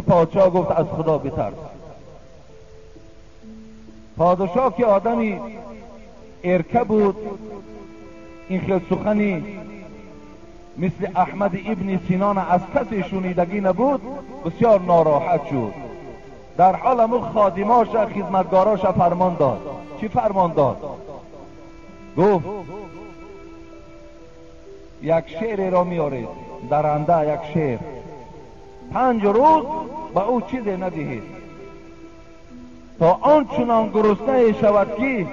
پادشاه گفت از خدا بترس. پادشاه که آدمی ارکه بود، این خیل سخنی مثل احمد ابن سینان از کسی شنیدگی نبود، بسیار ناراحت شد. در حال امو خادماش خدمتگاراش فرمان داد. چی فرمان داد؟ گفت یک شعر را میارید، درنده یک شعر، 5 روز به او چیزی ندهید تا آنچنان گرسنه شود که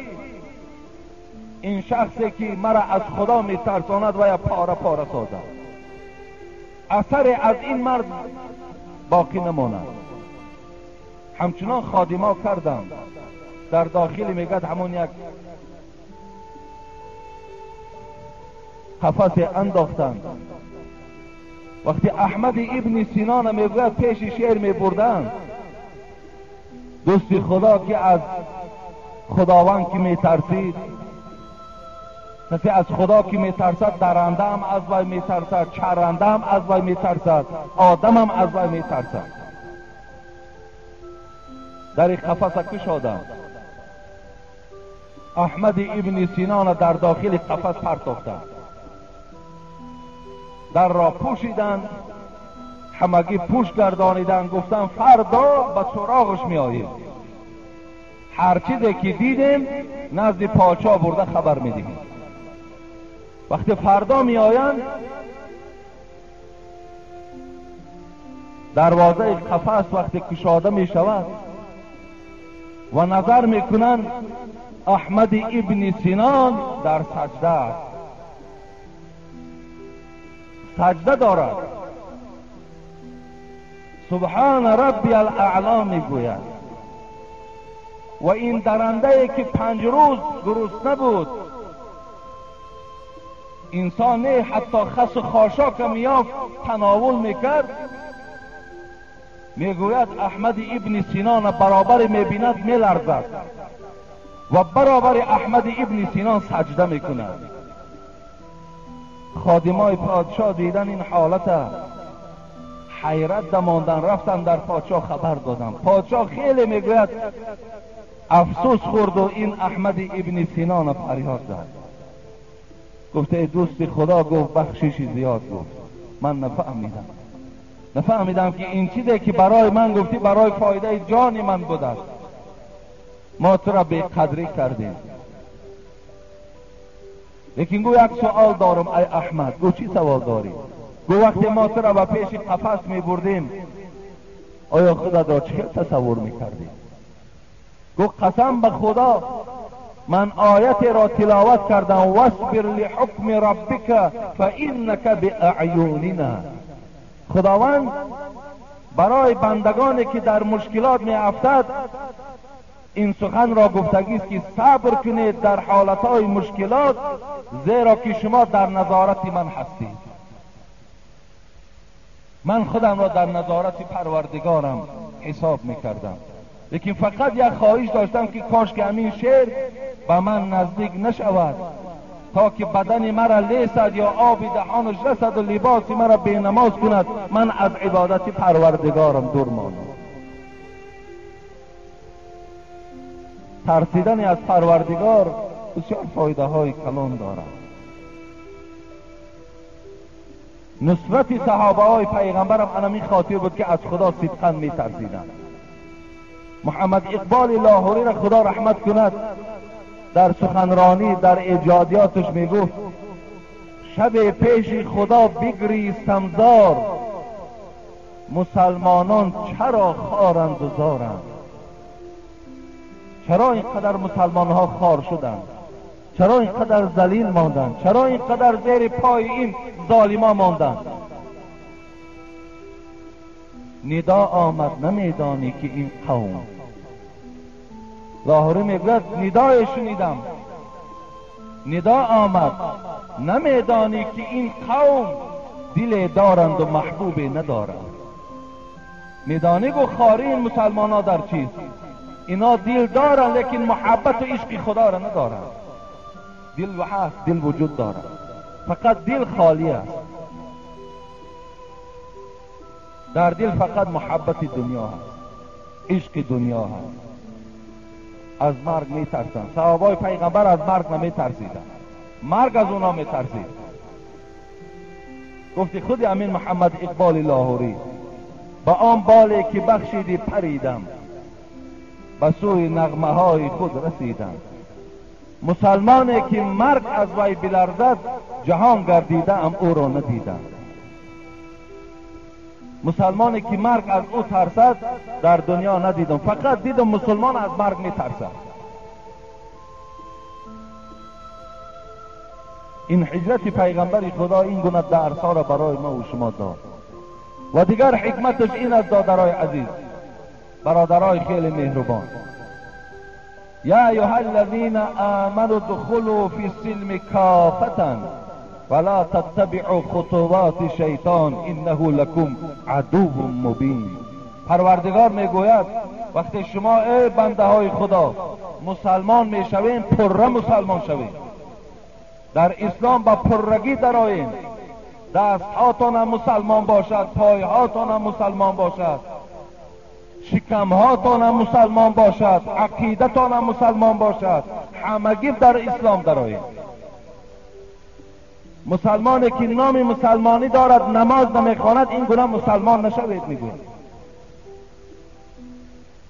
این شخصی که مرا از خدا میترساند و یا پاره پاره سازد، اثر از این مرد باقی نماند. همچنان خادما کردند. در داخل میگد همون یک قفس انداختند. وقتی احمد ابن سینان میگوید پیش شعر میبردند، دوستی خدا که از خداوند که میترسید، کسی از خدا که میترسد درنده هم از وی میترسد، چرنده هم از وی میترسد، آدم هم از وی میترسد. در قفس کشادند، احمد ابن سینان در داخل قفس پرتافتند، در را پوشیدند، همگی پوش گردانیدند، گفتند فردا به سراغش میآییم، هر چیزی که دیدیم نزد پادشاه برده خبر میدهیم. وقتی فردا میآیند، دروازه قفس وقتی کشاده میشود و نظر میکنند، احمد ابن سینان در سجده است، سجده دارد، سبحان ربی الاعلی میگوید. و این درنده که 5 روز گرسنه بود، انسان نه حتی خس و خاشاک میافت تناول میکرد، میگوید احمد ابن سینان برابر میبیند میلرزد و برابر احمد ابن سینان سجده میکند. خادمای پادشاه دیدن این حالت، حیرت دماندن، رفتن در پادشاه خبر دادن. پادشاه خیلی میگوید افسوس خورد و این احمد ابن سینان فریاد زد، گفته ای دوست خدا، گفت بخشش زیاد، گفت من نفهمیدم که این چیزی که برای من گفتی برای فایده جان من بوده است، ما تو را بی قدری کردیم. لیکن گو یک سوال دارم ای احمد. گو چی سوال داری؟ گو وقتی ما تو را به پیش قفس می بردیم، آیا خدا را چه تصور می کردیم؟ گو قسم به خدا من آیت را تلاوت کردم، واصبر لحکم ربک فانک باعیننا. خداوند برای بندگانی که در مشکلات می افتد این سخن را گفتگی است که صبر کنید در حالتهای مشکلات، زیرا که شما در نظارت من هستید. من خودم را در نظارت پروردگارم حساب میکردم، لیکن فقط یک خواهش داشتم که کاش که همین شعر به من نزدیک نشود تا که بدن مرا لیسد یا آب دهانش رسد و لباس مرا بی نماز کند، من از عبادت پروردگارم دور مانم. ترسیدن از پروردگار بسیار فایده های کلان دارد. نصرت صحابه های پیغمبرم انمی خاطر بود که از خدا صدقا می ترسیدند. محمد اقبال لاهوری را خدا رحمت کند، در سخنرانی در ایجادیاتش می گفت شب پیش خدا بگریستم زار، مسلمانان چرا خارند و زارند؟ چرا اینقدر مسلمان ها خار شدند؟ چرا اینقدر ذلیل ماندند؟ چرا اینقدر زیر پای این ظالما ماندند؟ ندا آمد نمیدانی که این قوم. لاهوری میگوید ندای شنیدم، ندا آمد نمیدانی که این قوم دل دارند و محبوب ندارند. میدانی گو خاری این مسلمان ها در چیست؟ اینا دل دارند لیکن محبت و عشق خدا را ندارند. دل و هست، دل وجود دارد. فقط دل خالی است. در دل فقط محبت دنیا هست، عشق دنیا هست. از مرگ میترسند. صحابای پیغمبر از مرگ نمیترسیدند، مرگ از اونا میترسید. گفتی خود امین محمد اقبال لاهوری: با آن بالی که بخشیدی پریدم، به سوی نغمه های خود رسیدم. مسلمانی که مرگ از وی بلرزد، جهان گردیده ام او را ندیدم. مسلمانی که مرگ از او ترسد در دنیا ندیدم، فقط دیدم مسلمان از مرگ میترسد. این هجرت پیغمبر خدا این گونه درس‌ها را برای ما و شما داد. و دیگر حکمتش این است دادرای عزیز، برادرای خیلی مهربان: یا ایها الذین آمنوا ادخلوا فی السلم کافة ولا تتبعوا خطوات شیطان انه لکم عدو مبین. پروردگار میگوید وقتی شما ای بنده های خدا مسلمان میشوین، پره مسلمان شوین، در اسلام با پرگی درآیین، دستهاتان هم مسلمان باشد، پایهاتان هم مسلمان باشد، شکمهاتان هم مسلمان باشد، عقیدتان هم مسلمان باشد، همگی در اسلام درآیین. مسلمانی که نام مسلمانی دارد نماز نمیخواند، این گونه مسلمان نشوید. میگوید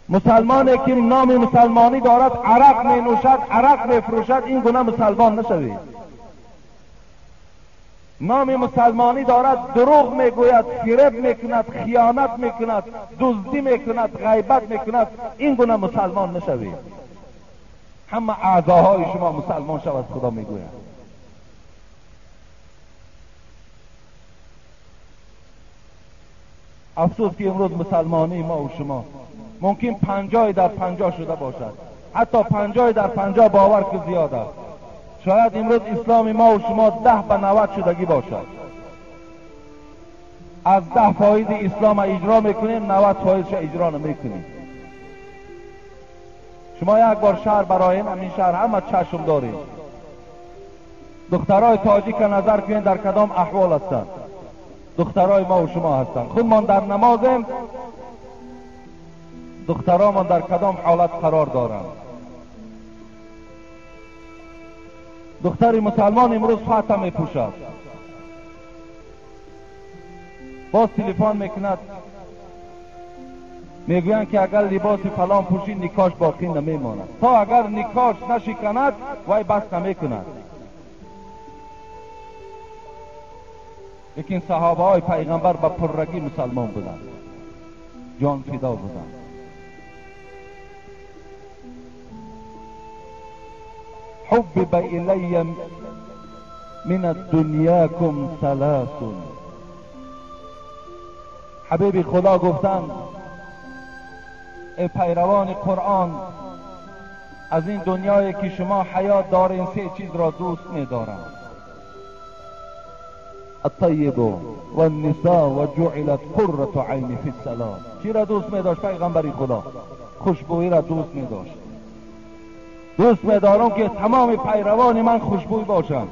مسلمانی که نام مسلمانی دارد عرق می نوشد، عرق می فروشد، این گونه مسلمان نشوید. نام مسلمانی دارد دروغ میگوید، فریب میکند، خیانت میکند، دزدی میکند، غیبت میکند، این گونه مسلمان نشوید. همه اعضاهای شما مسلمان شود، خدا میگوید. افسوس که امروز مسلمانی ما و شما ممکن 50 در 50 شده باشد، حتی 50 در 50 باور که زیاد است. شاید امروز اسلام ما و شما 10 به 90 شدگی باشد. از 10 فایز اسلام اجرا میکنیم، 90 فایزش اجرا نمیکنیم. شما یک بار شهر برایم، همین شهر همه چشم داریم. دخترای تاجیک نظر کنید در کدام احوال هستند. دخترای ما و شما هستند. خودمان در نمازیم، دخترامون در کدام حالت قرار دارند. دختر مسلمان امروز فاطمه میپوشد، باز تلفن میکند، میگویند که اگر لباس فلان پوشی نکاش باقی نمیماند. تا اگر نکاش نشکند وای بس نمیکند. لیکن صحابه های پیغمبر به پرگی مسلمان بودند، جان فدا بودند. حبب الی من الدنیاکم ثلاث. حبیب خدا گفتند ای پیروان قرآن، از این دنیایی که شما حیات دارین سه چیز را دوست می‌دارم: الطیب والنساء وجعلت قرة عینی فی الصلاة. چی را دوست می‌داشت پیغمبر خدا؟ خوشبویی را دوست می‌داشت. دوست می‌دارم که تمام پیروان من خوشبوی باشند.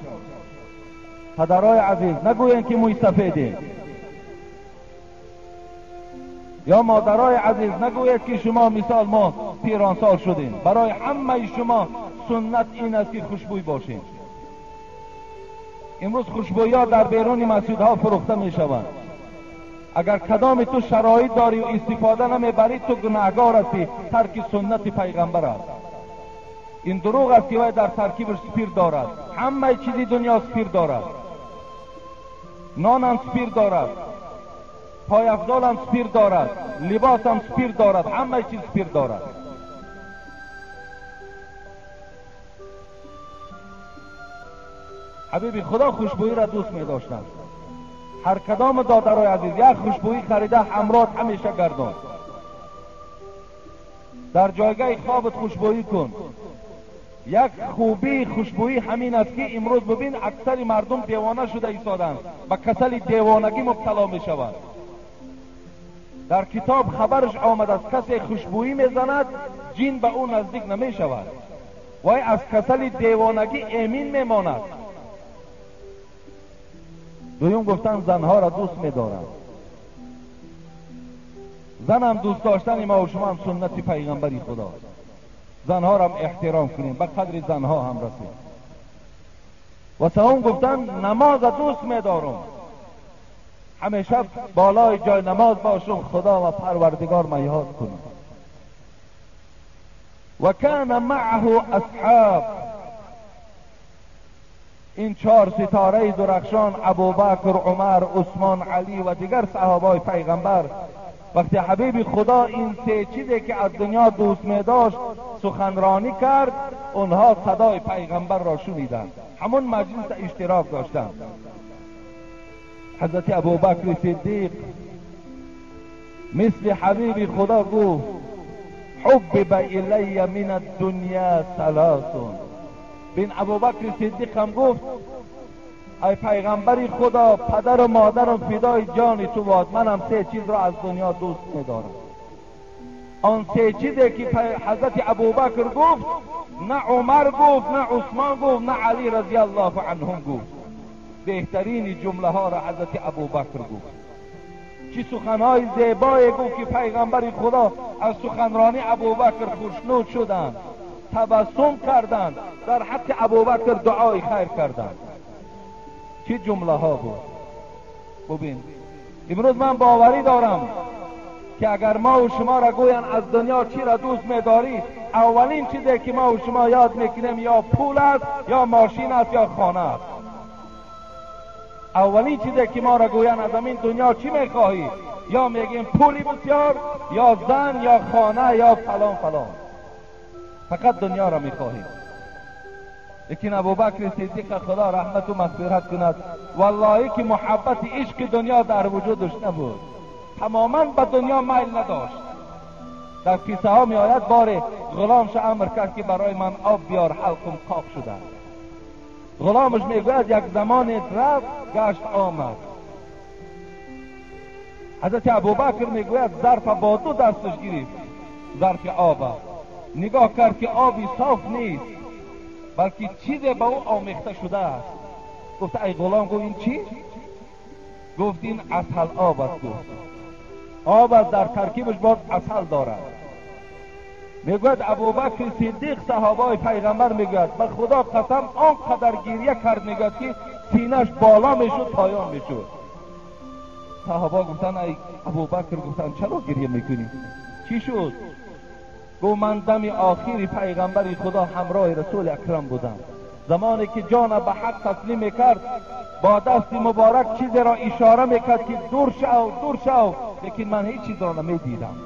پدرای عزیز نگویند که موی سفیدیم، یا مادرای عزیز نگوید که شما مثال ما پیرانسال شدیم. برای همه شما سنت این است که خوشبوی باشیم. امروز خوشبویی ها در بیرون مسجدها فروخته می شوند. اگر کدام تو شرایط داری و استفاده نمیبری تو گناهگار هستی، ترک سنت پیغمبر است. این دروغ است که وی در ترکیبش سپیر دارد. همه چیزی دنیا سپیر دارد، نان هم سپیر دارد، پای افضال هم سپیر دارد، لباس هم سپیر دارد، همه چیز سپیر دارد. حبیب خدا خوشبویی را دوست می داشتند. هر کدام دادرای عزیز یک خوشبویی خریده همراه همیشه گردان. در جایگاه خوابت خوشبویی کن. یک خوبی خوشبویی همین است که امروز ببین اکثر مردم دیوانه شده ایستادند، به کسل دیوانگی مبتلا می شوند. در کتاب خبرش آمد است کسی خوشبویی میزند جین به او نزدیک نمی شود، وای از کسل دیوانگی امین میماند. دویم گفتن زنها را دوست میدارم. زنم دوست داشتن ما و شما هم سنت پیغمبری خداست. زنها را هم احترام کنیم، به قدر زنها هم رسیم. و سوم گفتن نماز دوست میدارم، همیشه بالای جای نماز باشم، خدا و پروردگار ما یاد کنم. و کان معه اصحاب، این چهار ستاره درخشان ابوبکر، عمر، عثمان، علی و دیگر صحابای پیغمبر، وقتی حبیب خدا این سه چیزی که از دنیا دوست می داشت سخنرانی کرد، اونها صدای پیغمبر را شنیدند، همون مجلس اشتراک داشتند. حضرت ابوبکر صدیق مثل حبیب خدا گفت حبب الی من الدنیا ثلاث. بین ابوبکر صدیق هم گفت ای پیغمبری خدا، پدر و مادرم فدای جان تو باد، منم سه چیز را از دنیا دوست می‌دارم. آن سه چیزی که حضرت ابوبکر گفت نه عمر گفت، نه عثمان گفت، نه علی رضی الله عنهم گفت. بهترین جمله ها را حضرت ابوبکر گفت. چه سخنهای زیبایی گفت که پیغمبر خدا از سخنرانی ابوبکر خوشنود شدند، تبسم کردند، در حق ابوبکر دعای خیر کردند. چه جمله ها بود. ببین امروز من باوری دارم که اگر ما و شما را گویند از دنیا چی را دوست می‌داری، اولین چیزی که ما و شما یاد میکنیم یا پول است، یا ماشین است، یا خانه است. اولین چیزی که ما را گویند از این دنیا چی میخواهی، یا میگیم پولی بسیار، یا زن، یا خانه، یا فلان فلان. فقط دنیا را میخواهیم. لیکن ابوبکر صدیق خدا رحمت و مغفرت کند، والله که محبت عشق دنیا در وجودش نبود، تماما به دنیا میل نداشت. در کیسه ها می آید بار غلامش امر کرد که برای من آب بیار، حلقم قاق شده. غلامش میگوید یک زمان رفت گشت آمد. حضرت ابوبکر میگوید ظرف با دو دستش گرفت، ظرف آب، نگاه کرد که آبی صاف نیست بلکه چیزی به او آمیخته شده است. گفت ای غلام، گفت این چی؟ گفت این عسل آب است. گفت آب است، در ترکیبش باز عسل دارد. میگوید ابوبکر صدیق صحابای پیغمبر میگوید به خدا قسم آنقدر گریه کرد، میگوید که سینه‌اش بالا میشد پایان میشد. صحابا گفتن ای ابوبکر، گفتن چرا گریه میکنی؟ چی شد؟ گفت من دم آخری پیغمبر خدا همراه رسول اکرم بودم، زمانی که جان به حق تسلیم میکرد با دست مبارک چیزی را اشاره میکرد که دور شو دور شو، لیکن من هیچ چیز را نمیدیدم.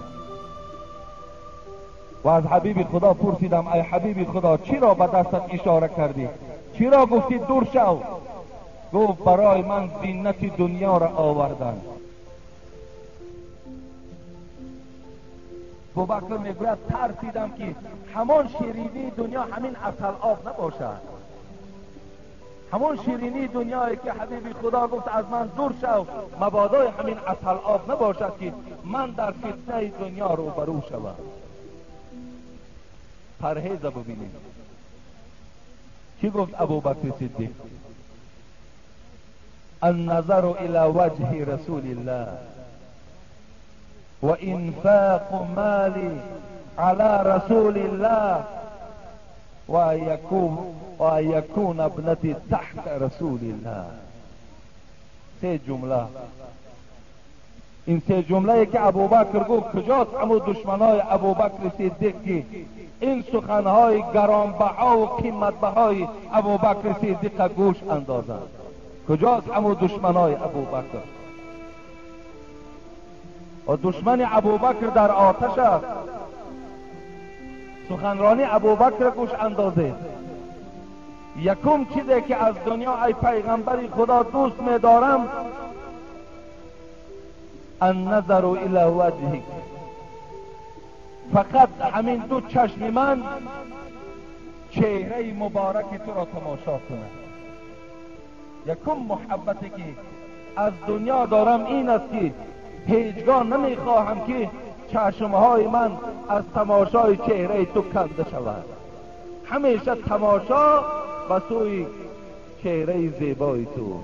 و از حبیب خدا پرسیدم ای حبیب خدا چی را به دستت اشاره کردی؟ چی را گفتی دور شو؟ گفت برای من زینت دنیا را آوردن. ابوبکر میگوید ترسیدم که همان شیرینی دنیا همین عسل آب نباشد، همان شیرینی دنیایی که حبیب خدا گفت از من دور شو، مبادای همین عسل آب نباشد که من در فتنه دنیا روبرو شوم. پرهیز ببینیم چی گفت ابوبکر صدیق؟ النظر الى وجه رسول الله و انفاق مالی على رسول الله و یکون ابنتی تحت رسول الله. سه جمله، این سه جمله که ابوبکر گفت کجاست همو دشمنای ابوبکر صدیق که این سخنهای گرانبها و قیمتبهای ابوبکر صدیق گوش اندازند؟ کجاست همو دشمنای ابوبکر؟ و دشمن ابوبکر در آتش است. سخنرانی ابوبکر گوش اندازه. یکم چیزی که از دنیا ای پیغمبر خدا دوست می‌دارم النظر الی وجهک، فقط همین دو چشم من چهره مبارک تو را تماشا کنم. یکم محبتی که از دنیا دارم این است که هیچگاه نمیخواهم که چشمهای من از تماشای چهره تو کنده شود، همیشه تماشا به سوی چهره زیبای تو.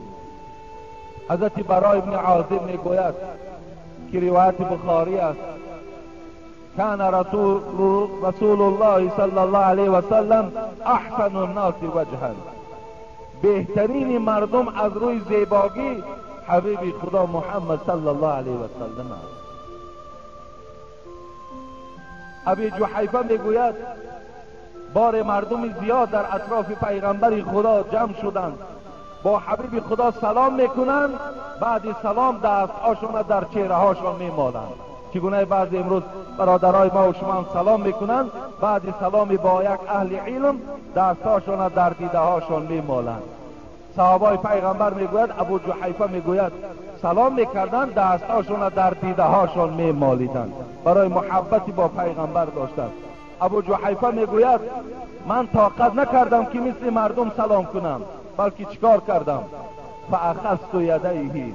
حضرت برای ابن عازب میگوید که روایت بخاری است، کان رسول الله صلی الله علیه و سلم احسن الناس وجها، بهترین مردم از روی زیباگی حبیب خدا محمد صلی الله علیه و سلم است. ابی جحیفه میگوید بار مردم زیاد در اطراف پیغمبر خدا جمع شدند، با حبیب خدا سلام میکنند، بعد سلام دستهاشون در چهره هاشون میمالند. چگونه بعضی امروز برادرای ما و شما هم سلام میکنند، بعد سلام با یک اهل علم دستهاشون در دیده هاشون میمالند. صحابای پیغمبر میگوید، ابو جحیفه میگوید سلام میکردند، دستهاشون در دیده هاشون میمالیدند، برای محبتی با پیغمبر داشتند. ابو جحیفه میگوید من طاقت نکردم که مثل مردم سلام کنم، بلکه چیکار کردم؟ فاخذت یدیه،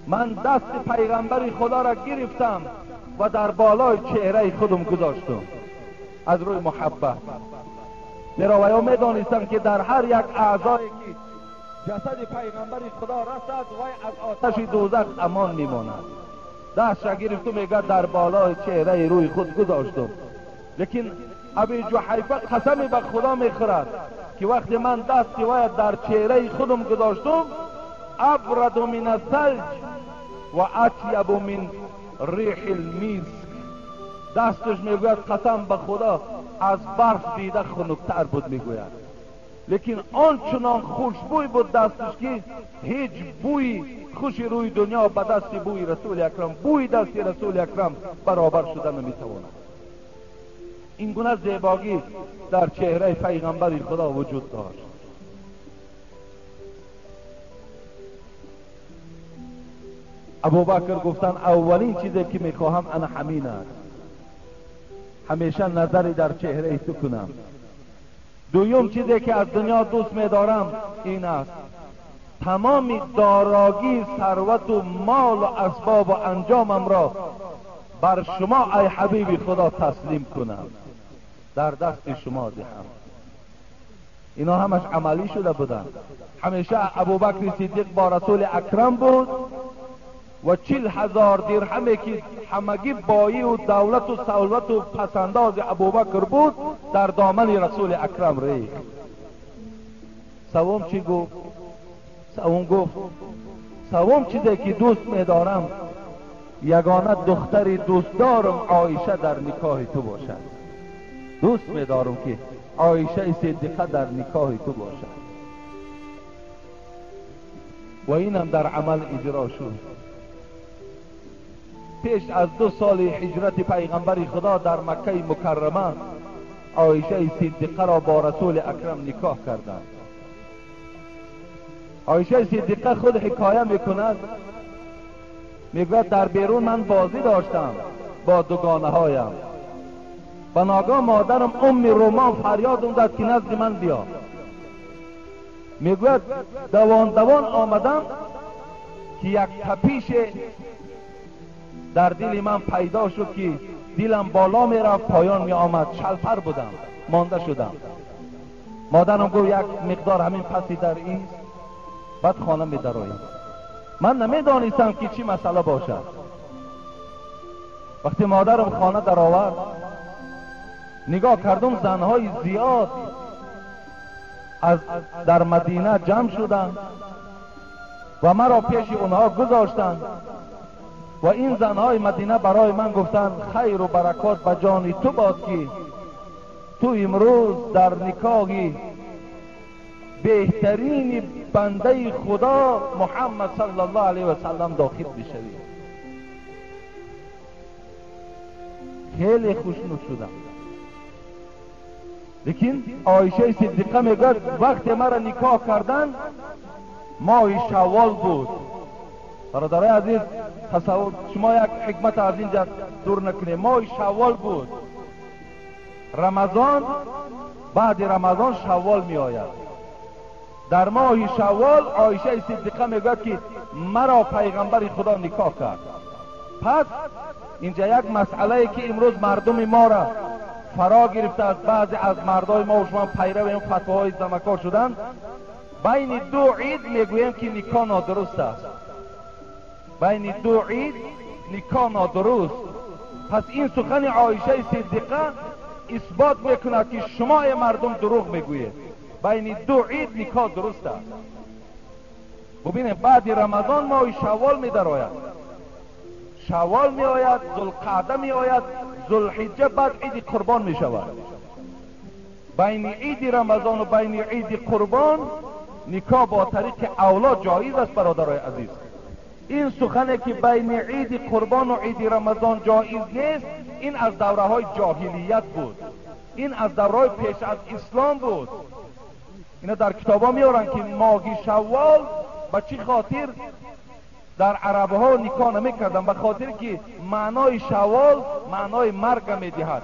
من دست پیغمبر خدا را گرفتم و در بالای چهره خودم گذاشتم از روی محبت. زیرا ویا میدانستم که در هر یک اعضایی که جسد پیغمبر خدا رسد وی از آتش دوزخ امان میماند. دست را گرفتم، میگه در بالای چهره روی خود گذاشتم. لیکن ابی جحیفه قسمی به خدا میخورد که وقتی من دست وی در چهره خودم گذاشتم، ابرد من الثلج و اطیب من ریح المسک، دستش میگوید قسم به خدا از برف دیده خنکتر بود میگوید، لیکن آنچنان خوشبوی بود دستش که هیچ بوی خوش روی دنیا به دست بوی رسول اکرم، بوی دست رسول اکرم برابر شده نمیتواند. این گونه زیباگی در چهره پیغمبر خدا وجود داشت. ابوبکر گفتن اولین چیزی که میخواهم انا همین است، همیشه نظری در چهره تو کنم. دویم چیزی که از دنیا دوست میدارم این است، تمام داراگی، ثروت و مال و اسباب و انجامم را بر شما ای حبیب خدا تسلیم کنم، در دست شما دهم. اینا همش عملی شده بودن. همیشه ابوبکر صدیق با رسول اکرم بود و 40,000 درهمی که همگی بایی و دولت و ثروت و پسنداز ابوبکر بود در دامن رسول اکرم ریخت. سوم چی گفت؟ سوم گفت سوم چیزی که دوست میدارم یگانه دختری دوست دارم عایشه در نکاح تو باشد. دوست میدارم که عایشه صدیقه در نکاح تو باشد. و اینم در عمل اجرا شد. پیش از 2 سال هجرت پیغمبر خدا در مکه مکرمه عایشه صدیقه را با رسول اکرم نکاح کردند. عایشه صدیقه خود حکایه میکند، میگوید در بیرون من بازی داشتم با دوگانه هایم و ناگاه مادرم ام رومان فریادم زد که نزد من بیا. میگوید دوان دوان آمدم که یک تپیش در دل من پیدا شد که دلم بالا میرفت پایان می آمد، شلپر بودم، مانده شدم. مادرم گفت یک مقدار همین پسی در ایست، بعد خانه می درآیم. من نمیدانستم که چی مسئله باشد. وقتی مادرم خانه در آورد نگاه کردم زنهای زیاد از در مدینه جمع شدند و مرا پیش اونها گذاشتند و این زنهای مدینه برای من گفتند خیر و برکات به جان تو باد که تو امروز در نکاح بهترین بنده خدا محمد صلی الله علیه و سلم داخل بشوی. خیلی خوشنود شدم. لیکن عایشه صدیقه میگوید وقتی مرا نکاح کردن ماه شوال بود. برادرای عزیز تصور شما یک حکمت از اینجا دور نکنید. ماه شوال بود، رمضان، بعد رمضان شوال می آید. در ماه شوال عایشه صدیقه میگوید که مرا پیغمبر خدا نکاح کرد. پس اینجا یک مسئله که امروز مردم ما را فرا گرفته از بعضی از مردای ما و شما پیرو این فتواهای زمکا شدن، Байни ду ид мегӯем ки никоҳ нодуруст аст. Байни ду ид никоҳ нодуруст. Пас ин сухани Оишаи Сиддиқа исбот мекунад ки шумо э мардум дурӯғ мегӯед. Байни ду ид никоҳ дуруст аст. Бубинед, баъди Рамазон моҳи Шаввол медарояд. Шаввол меояд, Зулқаъда меояд, Зулҳиҷҷа, баъд иди Қурбон мешавад. Байни иди Рамазон ва байни иди Қурбон никоҳ бо тариқи авло ҷоиз аст, бародарои азиз. Ин сухане ки байни иди Қурбон ва иди Рамазон ҷоиз нест, ин аз давраҳои ҷоҳилият буд, ин аз давраҳои пеш аз ислом буд. Ина дар китобҳо меоранд ки моҳи Шаввол ба чӣ хотир дар арабҳо никоҳ намекарданд? Ба хотир ки маънои Шаввол маънои марга медиҳад,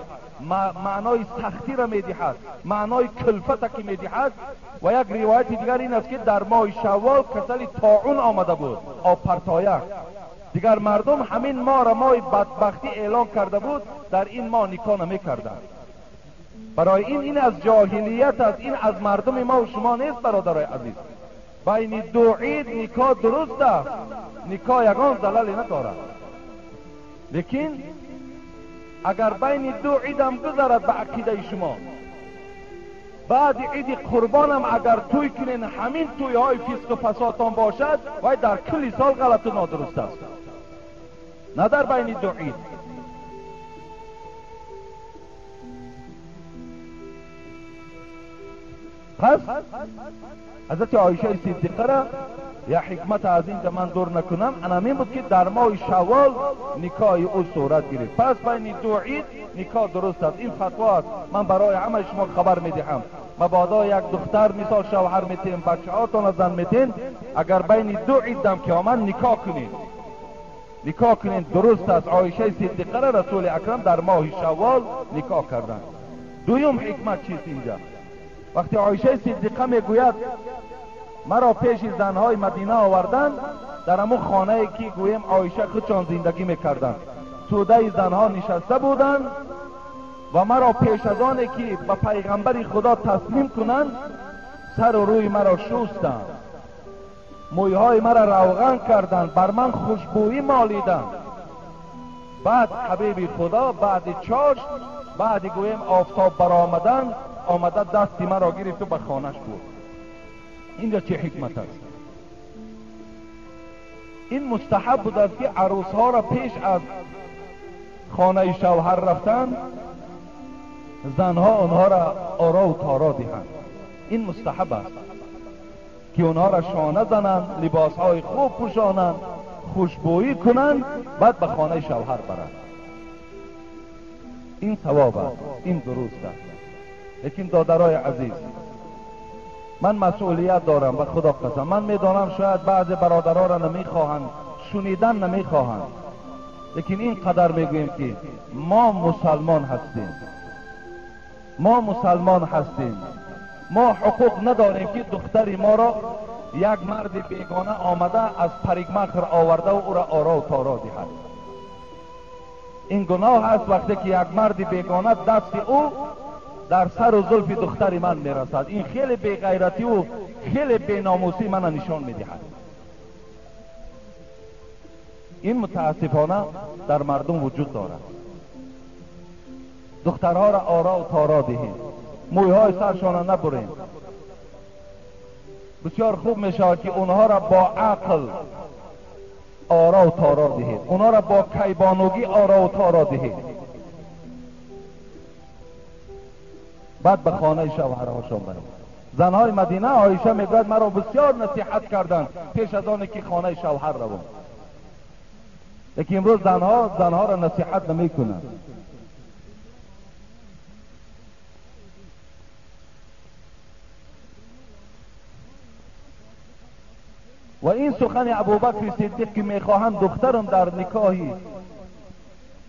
маънои сахтиро медиҳад, маънои кулфата ки медиҳад. Ва як ривояти дигар ин аст ки дар моҳи Шаввол касали тоун омада буд, обпартояк. Дигар мардум ҳамин моҳро моҳи бадбахтӣ эълон карда буд, дар ин моҳ никоҳ намекарданд. Барои ин аз ҷоҳилият аст, ин аз мардуми мо ва шумо нест, бародарои азиз. Байни ду ид никоҳ дуруст аст, никоҳ ягон залале надорад. Лекин агар байни ду идам гузарад ба ақидаи шумо, баъди иди Қурбонам агар тӯй кунен, ҳамин тӯйҳои фисқу фасодтон бошад, вай дар кулли сол ғалату нодуруст аст, на дар байни ду ид. Пас ҳазрати Оишаи Сиддиқара як ҳикмат аз инҷа ман дур накунам, анамин буд ки дар моҳи Шаввол никоҳи ӯ сурат гирифт. Пас байни ду ид никоҳ дуруст аст. Ин фатво аст, ман барои ҳамаи шумо хабар медиҳам. Мабодо як духтар мисол шавҳар метиҳем, бачаҳотонро зан метиҳем, агар байни ду иддам ки омад никоҳ кунед, никоҳ кунед, дуруст аст. Оишаи Сиддиқара Расули Акрам дар моҳи Шаввол никоҳ карданд. Дуюм ҳикмат чист инҷа? Вақте Оишаи Сиддиқа мегӯяд маро пеши занҳои Мадина оварданд, дар ҳамун хонае ки гӯем Оиша худшон зиндагӣ мекарданд, тӯдаи занҳо нишаста буданд ва маро пеш аз оне ки ба пайғамбари Худо таслим кунанд, сару рӯи маро шустанд, мӯйҳои маро равған карданд, бар ман хушбӯӣ молиданд. Баъд ҳабиби Худо баъди чошт, баъди гӯем офтоб баромадан, омада дасти маро гирифту ба хонаш бурд. Инҷа чӣ ҳикмат аст? Ин мустаҳаб будааст ки арӯсҳоро пеш аз хонаи шавҳар рафтан занҳо онҳоро орову торо диҳанд. Ин мустаҳаб аст ки онҳоро шона зананд, либосҳои хуб пӯшонанд, хушбӯӣ кунанд, баъд ба хонаи шавҳар баранд. Ин савоб аст, ин дуруст аст. Лекин додарои азиз, ман масъулият дорам, ба Худо қасам. Ман медонам шояд баъзе бародаронро намехоҳанд, шунидан намехоҳанд, лекин ин қадар мегӯем ки мо мусалмон ҳастем, мо мусалмон ҳастем. Мо ҳуқуқ надорем ки духтари моро як марди бегона омада аз парикмахр оварда ва ӯро орову торо диҳад. Ин гуноҳ аст вақте ки як марди бегона дасти ӯ дар сару зулфи духтари ман мерасад. Ин хеле беғайративу хеле беномусӣ мана нишон медиҳад. Ин мутаассифона дар мардум вуҷуд дорад. Духтарҳоро орову торо диҳем, мӯйҳои саршонро набурем. Бисёр хуб мешавад ки онҳоро бо ақл орову торо диҳед, онҳоро бо кайбонугӣ орову торо диҳед, баъд ба хонаи шавҳарҳошон баред. Занҳои Мадина, Оиша мегӯяд, маро бисёр насиҳат карданд пеш аз оне ки хонаи шавҳар равам. Лекин имрӯз занҳо занҳоро насиҳат намекунанд. Ва ин сухани Абубакри Сиддиқ ки мехоҳанд духтарам дар никоҳи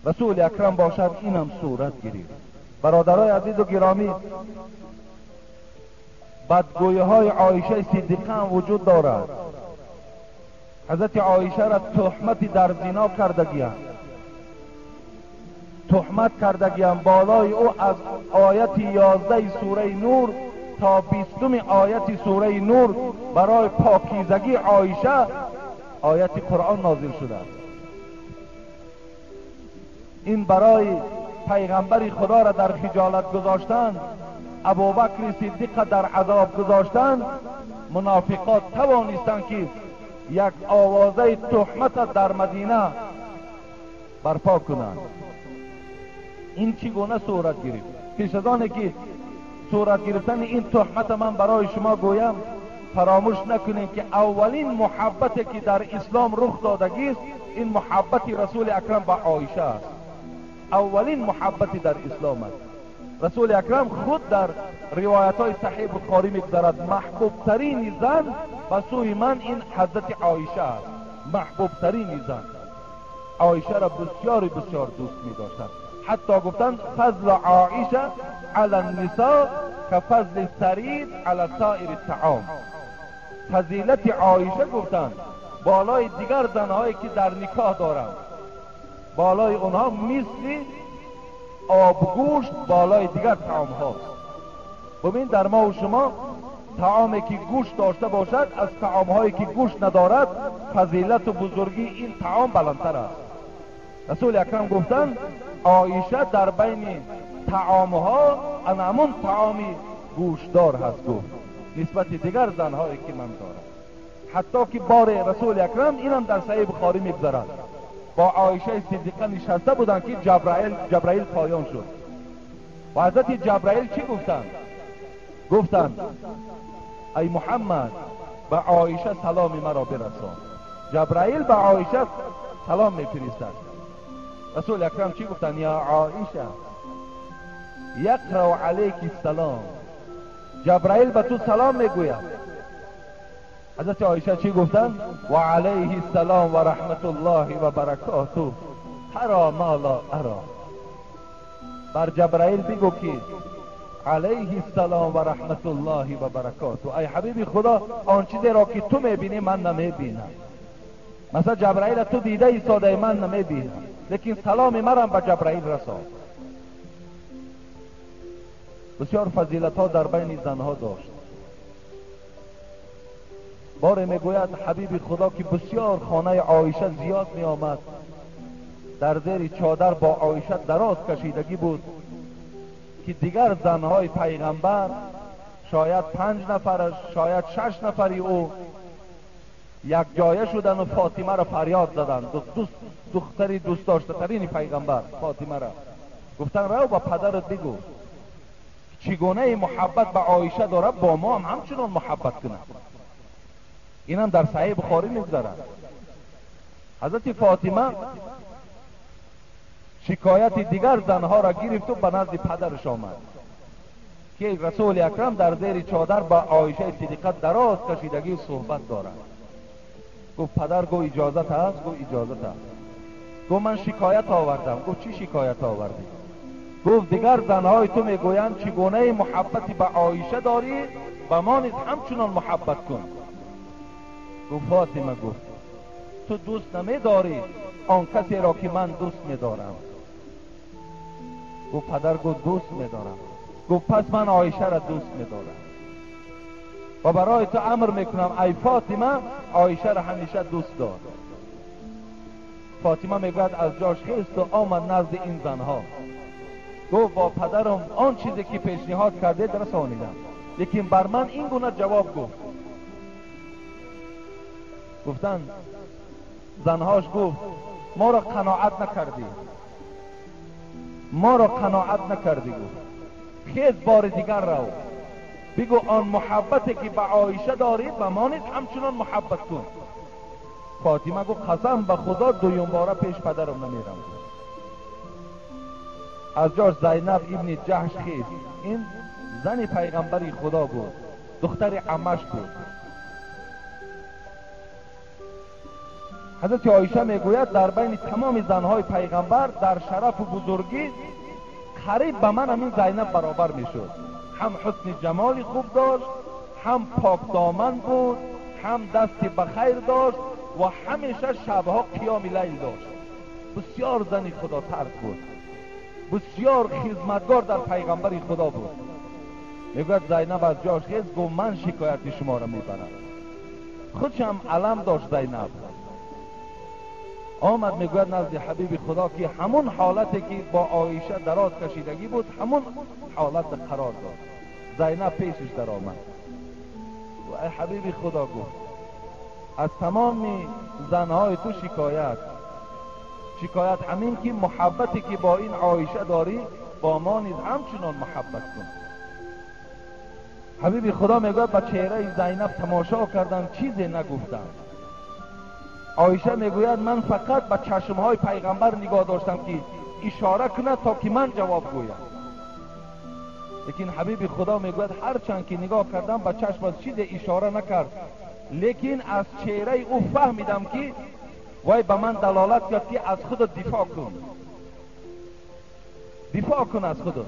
Расули Акрам бошад, инам сурат гирифт. Бародарои азизу гиромӣ, бадгӯиҳои Оишаи Сиддиқа ҳам вуҷуд дорад. Ҳазрати Оишаро туҳмати дар зино кардагианд, туҳмат кардагианд болои ӯ аз ояти 11 сураи Нур تا 20 آیت سوره نور برای پاکیزگی عایشه آیت قرآن نازل شده است. این برای پیغمبر خدا را در خجالت گذاشتن، ابوبکر صدیق در عذاب گذاشتن، منافقات توانستند که یک آوازه تهمت در مدینه برپا کنند. این چگونه صورت گرفت؟ پیش از آن که صورت گرفتن این تهمت من برای شما گویم، فراموش نکنید که اولین محبتی که در اسلام رخ دادگی است این محبت رسول اکرم با عایشه است. اولین محبتی در اسلام است. رسول اکرم خود در روایت های صحیح بخاری میگذرد محبوب ترین زن به سوی من این حضرت عایشه است. محبوب ترین زن عایشه را بسیار بسیار دوست می داشتند. حتی گفتند فضل عایشه علی النساء کفضل الثرید علی سایر الطعام. فضیلت عایشه گفتند بالای دیگر زنهایی که در نکاح دارند، بالای اونها مثل آبگوشت بالای دیگر طعام هاست. ببین در ما و شما طعامی که گوشت داشته باشد از طعام هایی که گوشت ندارد فضیلت و بزرگی این طعام بلندتر است. رسول اکرم گفتند عایشه در بین طعام ها انمون طعامی گوشتدار هست گفت نسبت دیگر زنهایی که من دارم. حتی که بار رسول اکرم اینم در صحیح بخاری میگذرد با عایشه صدیقه نشسته بودند که جبرائیل پایان شد و حضرت جبرائیل چی گفتند؟ گفتند ای محمد به عایشه سلام مرا برسان. جبرائیل به عایشه سلام میفرستد. رسول اکرم چی گفتند؟ یا عایشه یقرأ علیک السلام، جبرائیل به تو سلام میگوید. حضرت عایشه چی گفتند؟ و علیه السلام و رحمت الله و برکاته ترا ما لا ارا. بر جبرائیل بگو که علیه السلام و رحمت الله و برکاته، ای حبیب خدا آن چیزی را که تو میبینی من نمیبینم. مثلا جبرائیل تو دیده ایستاده من نمیبینم، لیکن سلام مرم به جبرائیل رسان. بسیار فضیلت ها در بین زنها داشت. باره میگوید حبیب خدا که بسیار خانه عایشه زیاد می آمد، در زیر چادر با عایشه دراز کشیدگی بود که دیگر زنهای پیغمبر شاید 5 نفر شاید 6 نفری او یک جایه شدن و فاطمه را فریاد زدند. دختری دوست داشته ترین پیغمبر فاطمه را گفتن رو با پدرت بگو چگونه محبت به عایشه داره با ما هم همچنان محبت کنه. اینم در صحیح بخاری میگذرد. حضرت فاطمه شکایت دیگر زنها را گرفت و به نزد پدرش آمد که رسول اکرم در زیر چادر با عایشه صدیقه دراز کشیدگی صحبت دارد. گفت پدر، گفت اجازت هست؟ گفت اجازت هست. گفت من شکایت آوردم. گفت چی شکایت آوردی؟ گفت دیگر زنهای تو میگویند چگونه محبتی به عایشه داری به ما نیز همچنان محبت کن. گفت فاطمه، گفت تو دوست نمیداری آن کسی را که من دوست میدارم. گفت پدر، گفت دوست میدارم. گفت پس من عایشه را دوست میدارم و برای تو امر میکنم ای فاطمه عایشه را همیشه دوست دار. فاطمه میگوید از جاش خیست و آمد نزد این زنها. گفت با پدرم آن چیزی که پیشنهاد کرده رسانیدم، لیکن بر من این گونه جواب گفت. گفتن زنهاش گفت ما را قناعت نکردی، ما را قناعت نکردی. گفت خیز بار دیگر رو بگو آن محبتی که به عایشه داری به ما نیز همچنان محبت کن. فاطمه گفت قسم به خدا دویم باره پیش پدرم نمیرم. از جاش زینب ابن جحش خیست. این زن پیغمبری خدا بود، دختر عمش بود. حضرت عایشه میگوید در بین تمام زنهای پیغمبر در شرف و بزرگی قریب به من همین زینب برابر میشد. هم حسن جمال خوب داشت، هم پاک دامن بود، هم دست به خیر داشت و همیشه شبها قیام لیل داشت. بسیار زن خدا ترس بود، بسیار خدمتگار در پیغمبر خدا بود. میگوید زینب از جاش خیز، گفت من شکایت شما را میبرم. خودش هم علم داشت زینب. آمد میگوید نزد حبیب خدا که همون حالتی که با عایشه دراز کشیدگی بود همون حالت قرار داد. زینب پیشش در آمد و ای حبیب خدا، گفت از تمام زنهای تو شکایت، شکایت همین که محبتی که با این عایشه داری با ما نیز همچنان محبت کن. حبیب خدا میگوید به چهره زینب تماشا کردم، چیزی نگفتم. عایشه میگوید من فقط به چشمهای پیغمبر نگاه داشتم که اشاره کند تا که من جواب گویم. لیکن حبیب خدا میگوید هرچند که نگاه کردم به چشم از چیز اشاره نکرد، لیکن از چهره او فهمیدم که وای به من دلالت کرد که از خود دفاع کن، دفاع کن از خودت.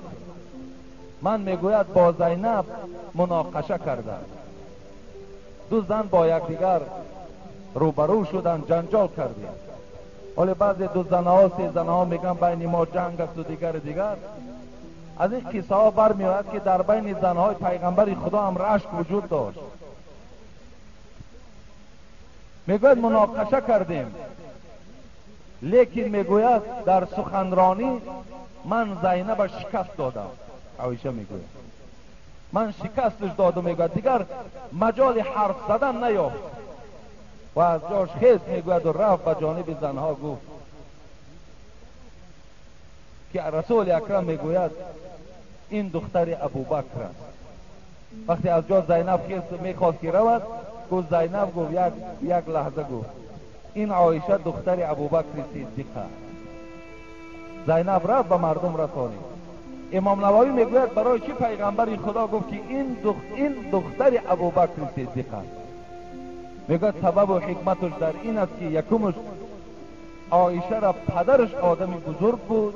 من میگوید با زینب مناقشه کردم، دو زن با یکدیگر روبرو شدن، جنجال کردیم. ولی بعضی دو زنها سه زنها میگن بین ما جنگ است و دیگر دیگر. از این قصه ها برمیآید که در بین زنهای پیغمبر خدا هم رشک وجود داشت. میگوید مناقشه کردیم، لیکن میگوید در سخنرانی من زینب شکست دادم. عایشه میگوید من شکستش دادم، میگوید دیگر مجال حرف زدن نیافت و از جاش خیز میگوید و رفت به جانب زنها گفت که رسول اکرم میگوید این دختر ابوبکر است. وقتی از جا زینب خیز میخواست که رود، گفت زینب، گفت یک لحظه، گفت این عایشه دختر ابوبکر صدیق است. زینب رفت به مردم رسانید. امام نووی میگوید برای چی پیغمبر خدا گفت که این دختر ابوبکر صدیق است؟ میگوید سبب و حکمتش در این است که یکمش عایشه را پدرش آدم بزرگ بود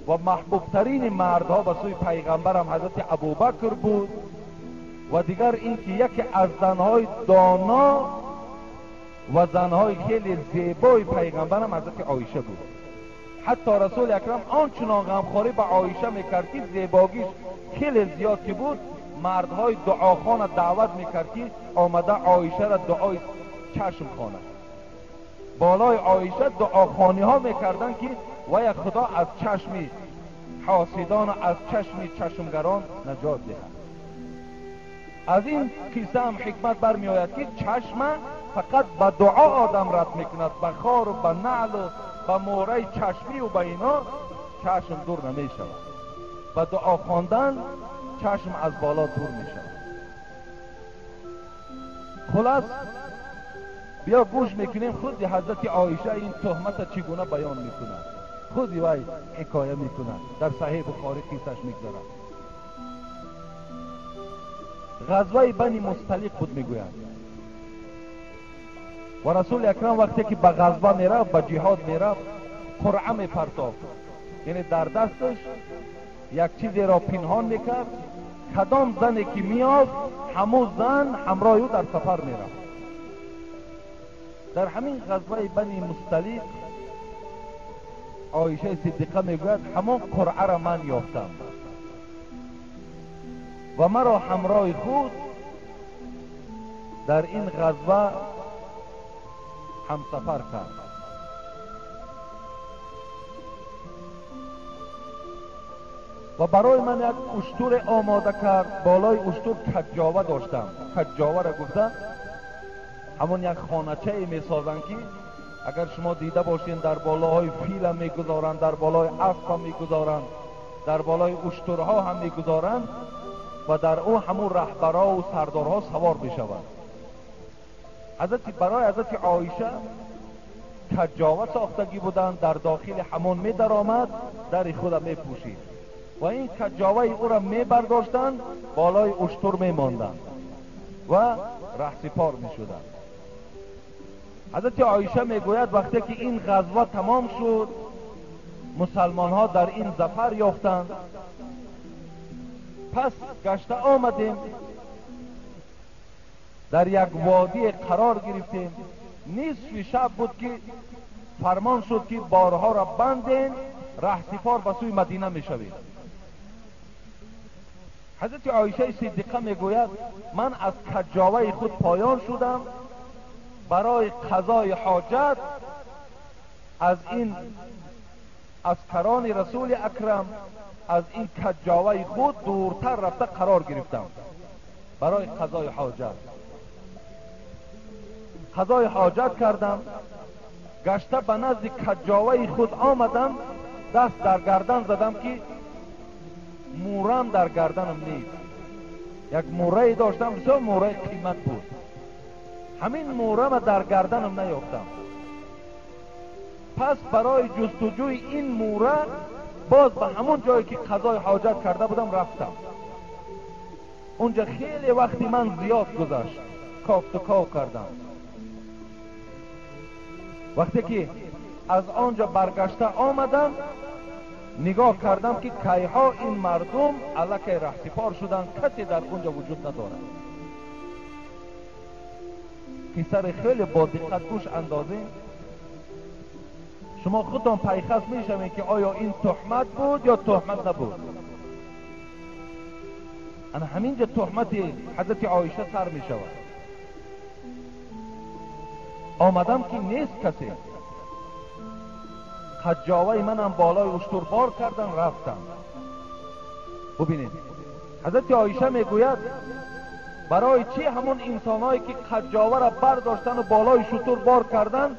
و محبوبترین مردها به سوی پیغمبرم حضرت ابوبکر بود، و دیگر اینکه یکی از زنهای دانا و زنهای خیلی زیبای پیغمبرم حضرت عایشه بود. حتی رسول اکرم آنچنان غمخواری به عایشه میکرد که زیباگیش خیلی زیاد که بود، مردهای دعاخوان دعوت میکرد که آمده عایشه را دعای چشم خواند. بالای عایشه دعاخوانی ها میکردند که وای خدا از چشم حاسدان و از چشم چشمگران نجات دهد. از این قصه هم حکمت برمی آید که چشم فقط به دعا آدم رد میکند، به خار و به نعل و به مهره چشمی و به اینا چشم دور نمی شود. به دعا خواندن چشم از بالا دور می شود. خلاص بیا گوش میکنیم خود حضرت عایشه این تهمت چگونه بیان میکند، خودی وی حکایه میکند. در صحیح بخاری قصهش میگذرد. غزوه بنی مصطلق بود میگویند و رسول اکرم وقتی که به غزوه میرفت، به جهاد میرفت، قرعه میپرتافت، یعنی در دستش یک چیزی را پنهان میکرد، کدام زنی که میافت همون زن همراه او در سفر میرفت. در همین غزوه بنی مصطلق عایشه صدیقه میگوید همون قرعه را من یافتم و مرا همراه خود در این غزوه همسفر کرد. و برای من یک اشتر آماده کرد. بالای اشتر کجاوه داشتم. کجاوه را گفته همون یک خانه‌چه میسازند که اگر شما دیده باشین در بالای فیل هم میگذارند، در بالای اسب هم میگذارند، در بالای اشترها هم میگذارند و در او همون رهبرها و سردارها سوار میشوند. برای حضرت عایشه کجاوه ساختگی بودند، در داخل همون می درآمد، در خود می پوشید و این کجاوه او را می برداشتند، بالای اشتر می ماندند و رهسپار می شدند. حضرت عایشه می گوید وقتی که این غزوه تمام شد، مسلمان ها در این ظفر یافتند، پس گشته آمدیم در یک وادی قرار گرفتیم. نصف شب بود که فرمان شد که بارها را بندین، رهسپار به سوی مدینه می شویم. ҳазрати Оишаи Сиддиқа мегӯяд ман аз каҷоваи худ поён шудам барои қазои ҳоҷат аз ин аскарони расули акрам аз ин каҷоваи худ дуртар рафта қарор гирифтам барои қазои ҳоҷат. Қазои ҳоҷат кардам, гашта ба назди каҷоваи худ омадам, даст дар гардан задам ки мӯрам дар гарданам нест. Як мӯрае доштам, бисёр мӯраи қимат буд. Ҳамин мӯрама дар гарданам наёфтам. Пас барои ҷустуҷӯи ин мӯра боз ба ҳамон ҷое ки қазои ҳоҷат карда будам рафтам. Унҷа хеле вақти ман зиёд гузашт, кофту ков кардам. Вақте ки аз он ҷо баргашта омадам, нигоҳ кардам ки кайҳо ин мардум аллакай раҳсипор шуданд, касе дар он ҷо вуҷуд надорад. Қиссаро хеле бо диққат гӯш андозем. Шумо худтон пайхас мешавед ки оё ин туҳмат буд ё туҳмат набуд. Ана ҳамин ҷо туҳмати ҳазрати Оиша сар мешавад. Омадам ки нест касе. Хаҷоваи манам болои уштур бор кардан рафтам. Бубинед, ҳазрати Оиша мегӯяд барои чӣ ҳамон инсонҳое ки хаҷоваро бардоштану болои шутур бор кардан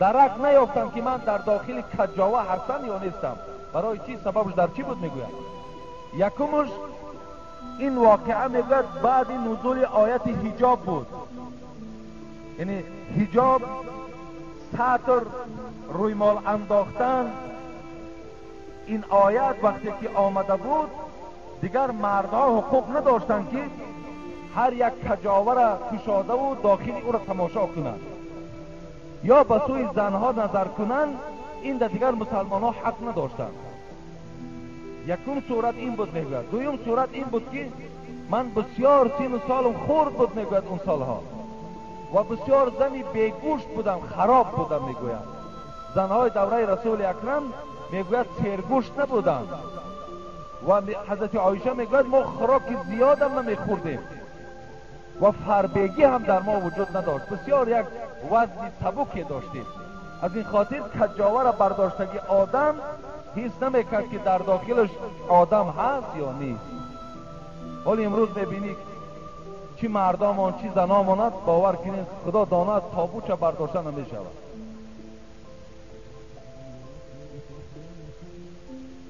дарак наёфтам ки ман дар дохили каҷова ҳастам ё нестам? Барои чӣ? Сабабш дар чӣ буд мегӯяд? Якумш ин воқеа мегӯяд баъди нузули ояти ҳиҷоб буд. Яъне ҳиҷоб, сатр, рӯймол андохтан, ин оят вақте ки омада буд дигар мардҳо ҳуқуқ надоштанд ки ҳар як каҷоваро кушодаву дохили ӯро тамошо кунанд ё ба сӯи занҳо назар кунанд. Ин да дигар мусалмонҳо ҳақ надоштанд. Якум сурат ин буд мегӯяд. Дуюм сурат ин буд ки ман бисёр сину солам хурд буд мегӯяд он солҳо ва бисёр зани бегӯшт будам, хароб будам мегӯяд. Занҳои давраи расули акрам мегӯяд сергӯшт набуданд ва ҳазрати Оиша мегӯяд мо хӯроки зиёдам намехӯрдем ва фарбегӣ ҳам дар мо вуҷуд надошт. Бисёр як вазни сабуке доштем. Аз ин хотир каҷоваро бардоштагӣ одам ҳис намекард ки дар дохилаш одам ҳаст ё нест. Ҳоли имрӯз мебинӣ чӣ мардомон чӣ заномонад, бовар кунед худо донад тобуча бардошта намешавад.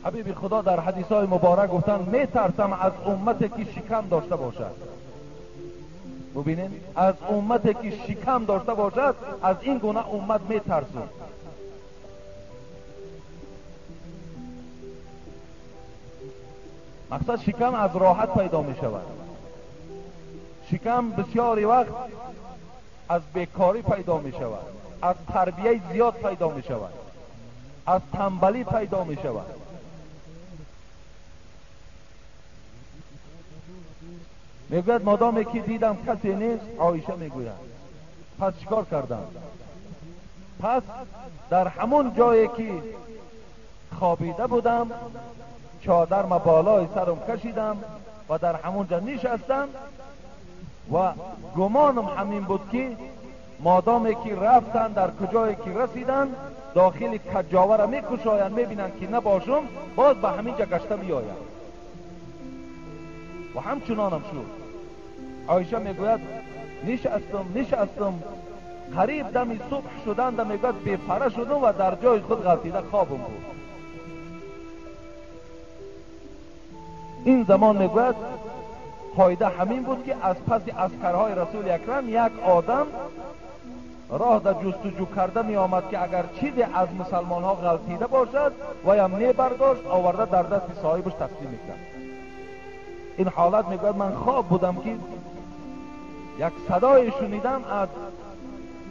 Ҳабиби худо дар ҳадисҳои муборак гуфтанд метарсам аз уммате ки шикам дошта бошад. Бубинед, аз уммате ки шикам дошта бошад, аз ин гуна уммат метарсум. Мақсад шикам аз роҳат пайдо мешавад. Шикам бисёри вақт аз бекорӣ пайдо мешавад, аз тарбияи зиёд пайдо мешавад, аз танбалӣ пайдо мешавад. Мегӯяд модоме ки дидам касе нест, Оиша мегӯяд пас чикор кардам? Пас дар ҳамон ҷое ки хобида будам чодарма болои сарам кашидам ва дар ҳамон ҷо нишастам ва гумонам ҳамин буд ки модоме ки рафтанд дар куҷое ки расиданд дохили каҷоваро мекушоянд, мебинанд ки набошум, боз ба ҳамин ҷо гашта меоянд. Ва ҳамчунонам шуд. Оиша мегӯяд нишастум, қариб дами субҳ шуданда мегӯяд бепара шудум ва дар ҷои худ ғалтида хобам буд. Ин замон мегӯяд қоида ҳамин буд ки аз паси аскарҳои расули акрам як одам роҳ дар ҷустуҷӯ карда меомад ки агар чизе аз мусалмонҳо ғалтида бошад ваям мебардошт, оварда дар дасти соҳибаш таслим мекард. Ин ҳолат мегӯяд ман хоб будам ки як садое шунидам аз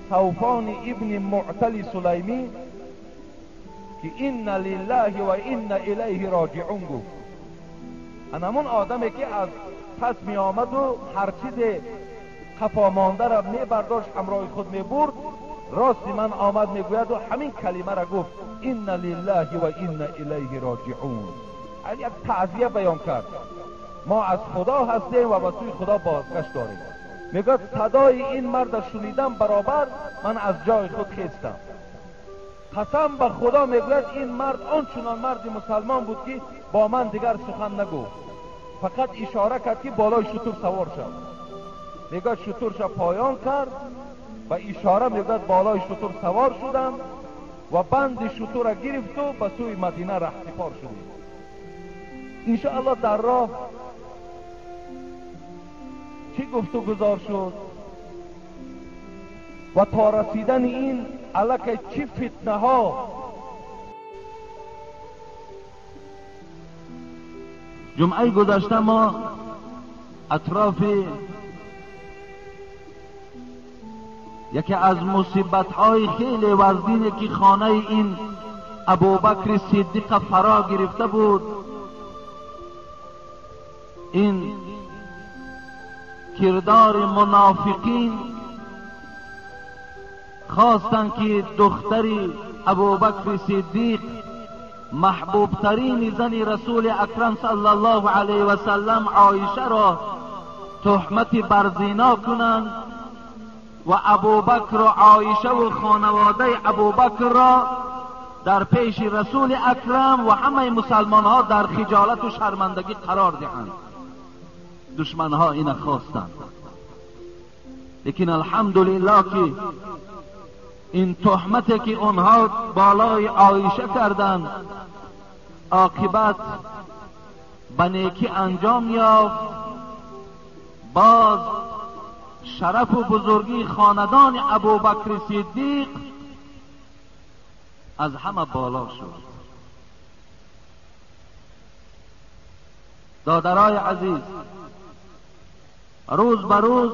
Савфони ибни Муътали Сулаймӣ ки инна лиллаҳи ва инна илайҳи роҷиун гуфт. Ан ҳамон одаме ки аз пас меомаду ҳар чизе қафомондаро мебардошт ҳамроҳи худ мебурд, рости ман омад мегӯяду ҳамин калимаро гуфт инна лиллаҳи ва инна илайҳи роҷиун. Як таъзия баён кард. ما از خدا هستیم و به سوی خدا بازگشت داریم. میگوید صدای این مرد شنیدم برابر من از جای خود خیستم. قسم به خدا میگوید این مرد آنچنان مرد مسلمان بود که با من دیگر سخن نگفت، فقط اشاره کرد که بالای شتر سوار شد. میگوید شترش پایان کرد و اشاره میگوید بالای شتر سوار شدم و بند شتر را گرفت و به سوی مدینه رهسپار شدیم. انشاءالله در راه چی گفت و گذار شد و تا رسیدن این علاقه چی فتنه ها. جمعه گذشته ما اطراف یکی از مصیبت های خیلی وزینه که خانه این ابوبکر صدیق فرا گرفته بود، این کردار منافقین خواستند که دختری ابوبکر صدیق محبوب ترین زن رسول اکرم صلی الله علیه و سلم عایشه را تهمت بر زنا کنند و ابوبکر و عایشه و خانواده ابوبکر را در پیش رسول اکرم و همه مسلمان ها در خجالت و شرمندگی قرار دهند. دشمن ها این خواستند، لیکن الحمدلله که این تهمتی که آنها بالای عایشه کردند عاقبت به نیکی انجام یافت. باز شرف و بزرگی خاندان ابوبکر صدیق از همه بالا شد. دادرای عزیز، روز به روز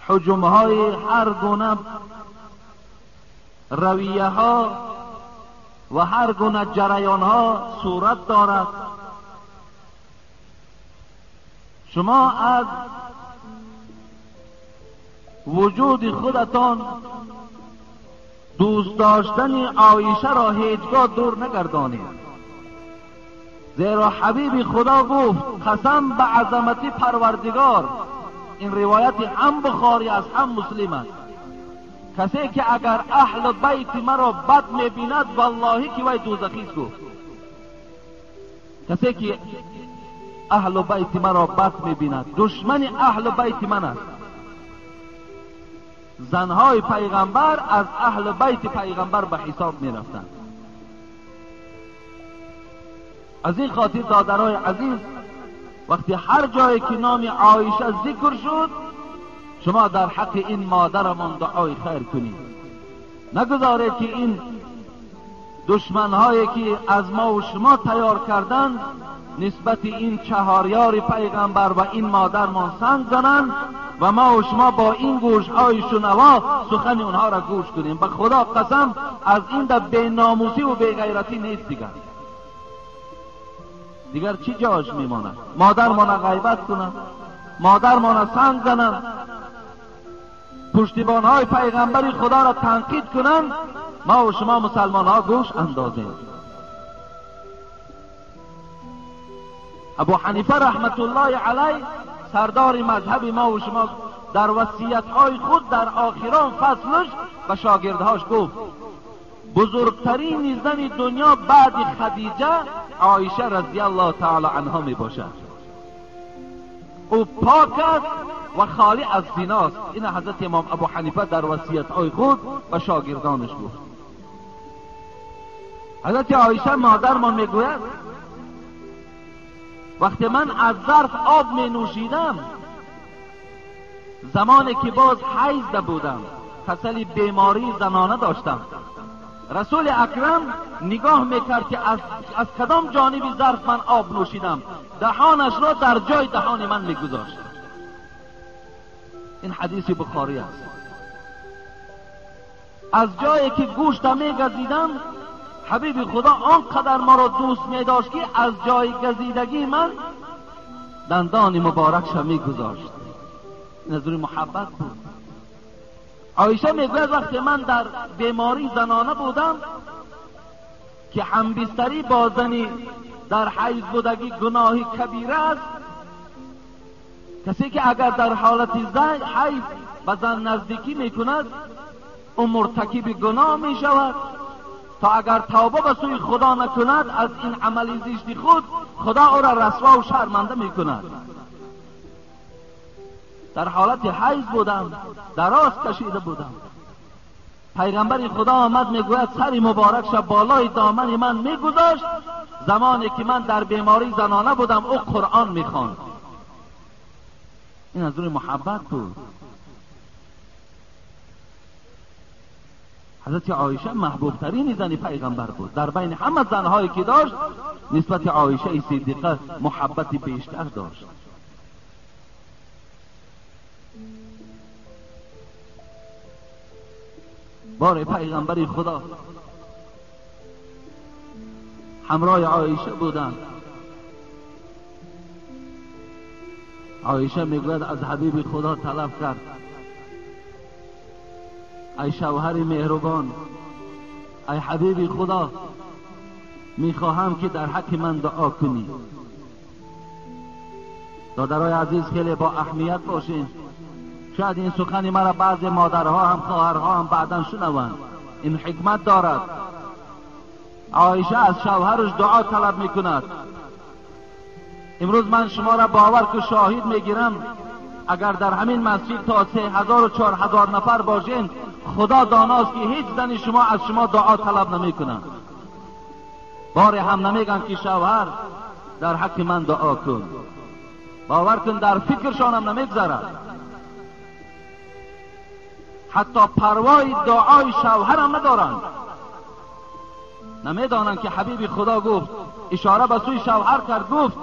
هجوم‌های هر گونه رویه ها و هر گونه جریان ها صورت دارد. شما از وجود خودتان دوست داشتن عایشه را هیچگاه دور نگردانید، زیرا حبیب خدا گفت قسم به عظمت پروردگار، این روایت هم بخاری است هم مسلم است، کسی که اگر اهل بیت مرا بد میبیند والله که وی دوزخی است. گفت کسی که اهل بیت مرا بد میبیند دشمن اهل بیت من است. زنهای پیغمبر از اهل بیت پیغمبر به حساب میرفتند. از این خاطر دادرای عزیز، وقتی هر جایی که نام عایشه ذکر شد شما در حق این مادرمان دعای خیر کنید. نگذارید که این دشمنهایی که از ما و شما تیار کردند نسبت این چهاریار پیغمبر و این مادرمان سنگ زنند و ما و شما با این گوشهای شنوا سخن اونها را گوش کنیم. به خدا قسم از این در بیناموسی و بیغیرتی نیست. دیگر چی جاش میماند؟ مادرمان غیبت کنند، مادرمان سنگ زنند، پشتیبانهای پیغمبر خدا را تنقید کنند، ما و شما مسلمان ها گوش اندازیم. ابو حنیفه رحمت الله علیه سردار مذهب ما و شما در وصیت‌های خود در آخران فصلش به شاگردهاش گفت بزرگترین زن دنیا بعد خدیجه عایشه رضی الله تعالی عنها می باشد. او پاک است و خالی از زناست. این حضرت امام ابو حنیفه در وصیت‌های خود به شاگردانش گفت. حضرت عایشه مادرمان میگوید وقتی من از ظرف آب می نوشیدم، زمانی که باز حیض بودم، کسل بیماری زنانه داشتم، رسول اکرم نگاه میکرد که از کدام جانب ظرف من آب نوشیدم، دهانش را در جای دهان من میگذاشت. این حدیث بخاری است. از جایی که گوشت میگزیدم حبیب خدا آنقدر ما را دوست میداشت که از جای گزیدگی من دندان مبارکش میگذاشت. این از روی محبت بود. عایشه میگوید وقتی من در بیماری زنانه بودم که همبستری با زنی در حیض بودگی گناه کبیره است، کسی که اگر در حالت حیض به زن نزدیکی میکند او مرتکب گناه میشود، تا اگر توبه به سوی خدا نکند از این عمل زشت خود خدا او را رسوا و شرمنده میکند. در حالت حیض بودم، دراز کشیده بودم، پیغمبر خدا آمد میگوید سر مبارک شب بالای دامن من میگذاشت، زمانی که من در بیماری زنانه بودم او قرآن میخواند. این از روی محبت بود. حضرت عایشه محبوب ترین زن پیغمبر بود، در بین همه زنهایی که داشت نسبت عایشه صدیقه محبت بیشتر داشت. بار پیغمبر خدا همراه عایشه بودند. عایشه میگوید از حبیب خدا طلب کرد، ای شوهر مهربان، ای حبیب خدا، میخواهم که در حق من دعا کنی. دادرای عزیز خیلی با اهمیت باشین، شاید این سخن مرا بعض مادرها هم خواهرها هم بعدا شنوند، این حکمت دارد. عایشه از شوهرش دعا طلب میکند. امروز من شما را باور که شاهد میگیرم، اگر در همین مسجد تا 3000 و 4000 نفر باشین، خدا داناست که هیچ زنی شما از شما دعا طلب نمیکنند. باره هم نمیگن که شوهر در حق من دعا کن. باور کن در فکرشان هم نمیگذرد. حتی پروای دعای شوهر هم ندارند. نمیدانند که حبیب خدا گفت، اشاره به سوی شوهر کرد، گفت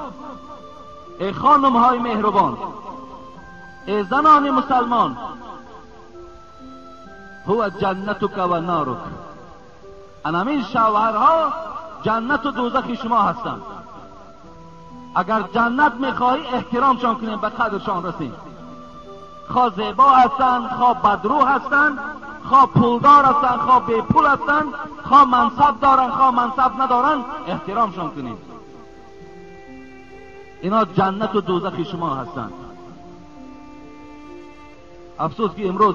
ای خانم های مهربان، ای زنان مسلمان، هو جنتک و نارک، انامین شوهرها جنت و دوزخ شما هستند. اگر جنت میخواهی احترامشان کنیم، به قدرشان رسیم. خواه زیبا هستند، خواه بدرو هستند، خواه پولدار هستند، خواه بی پول هستند، خواه منصب دارند، خواه منصب ندارند، احترامشان کنیم. اینا جنت و دوزخ شما هستند. افسوس که امروز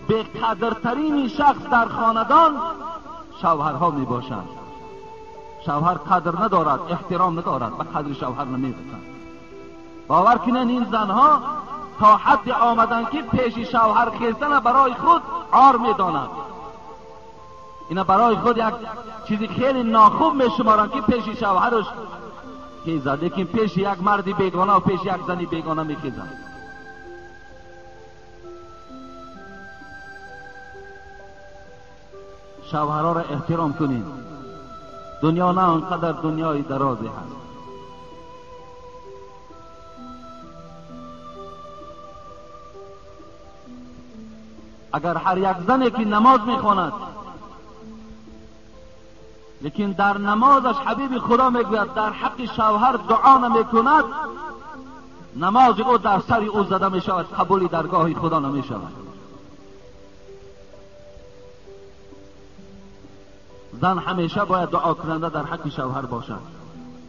به قدرترین شخص در خاندان شوهرها می باشند. شوهر قدر ندارد، احترام ندارد، به قدر شوهر نمی رسند. باور کنین این زنها تا حد آمدن که پیش شوهر خیستن برای خود عار می دانند. اینا برای خود یک چیزی خیلی ناخوب می شمارند که پیش شوهرش خیزد، لیکن پیش یک مرد بیگانه و پیش یک زنی بیگانه می خیزند. شوهرها را احترام کنید. دنیا نه آنقدر دنیای درازی هست. اگر هر یک زنی که نماز میخواند لیکن در نمازش حبیب خدا میگوید در حق شوهر دعا نمیکند، نماز او در سر او زده میشود، قبول درگاه خدا نمیشود. زن همیشه باید دعا کننده در حق شوهر باشد.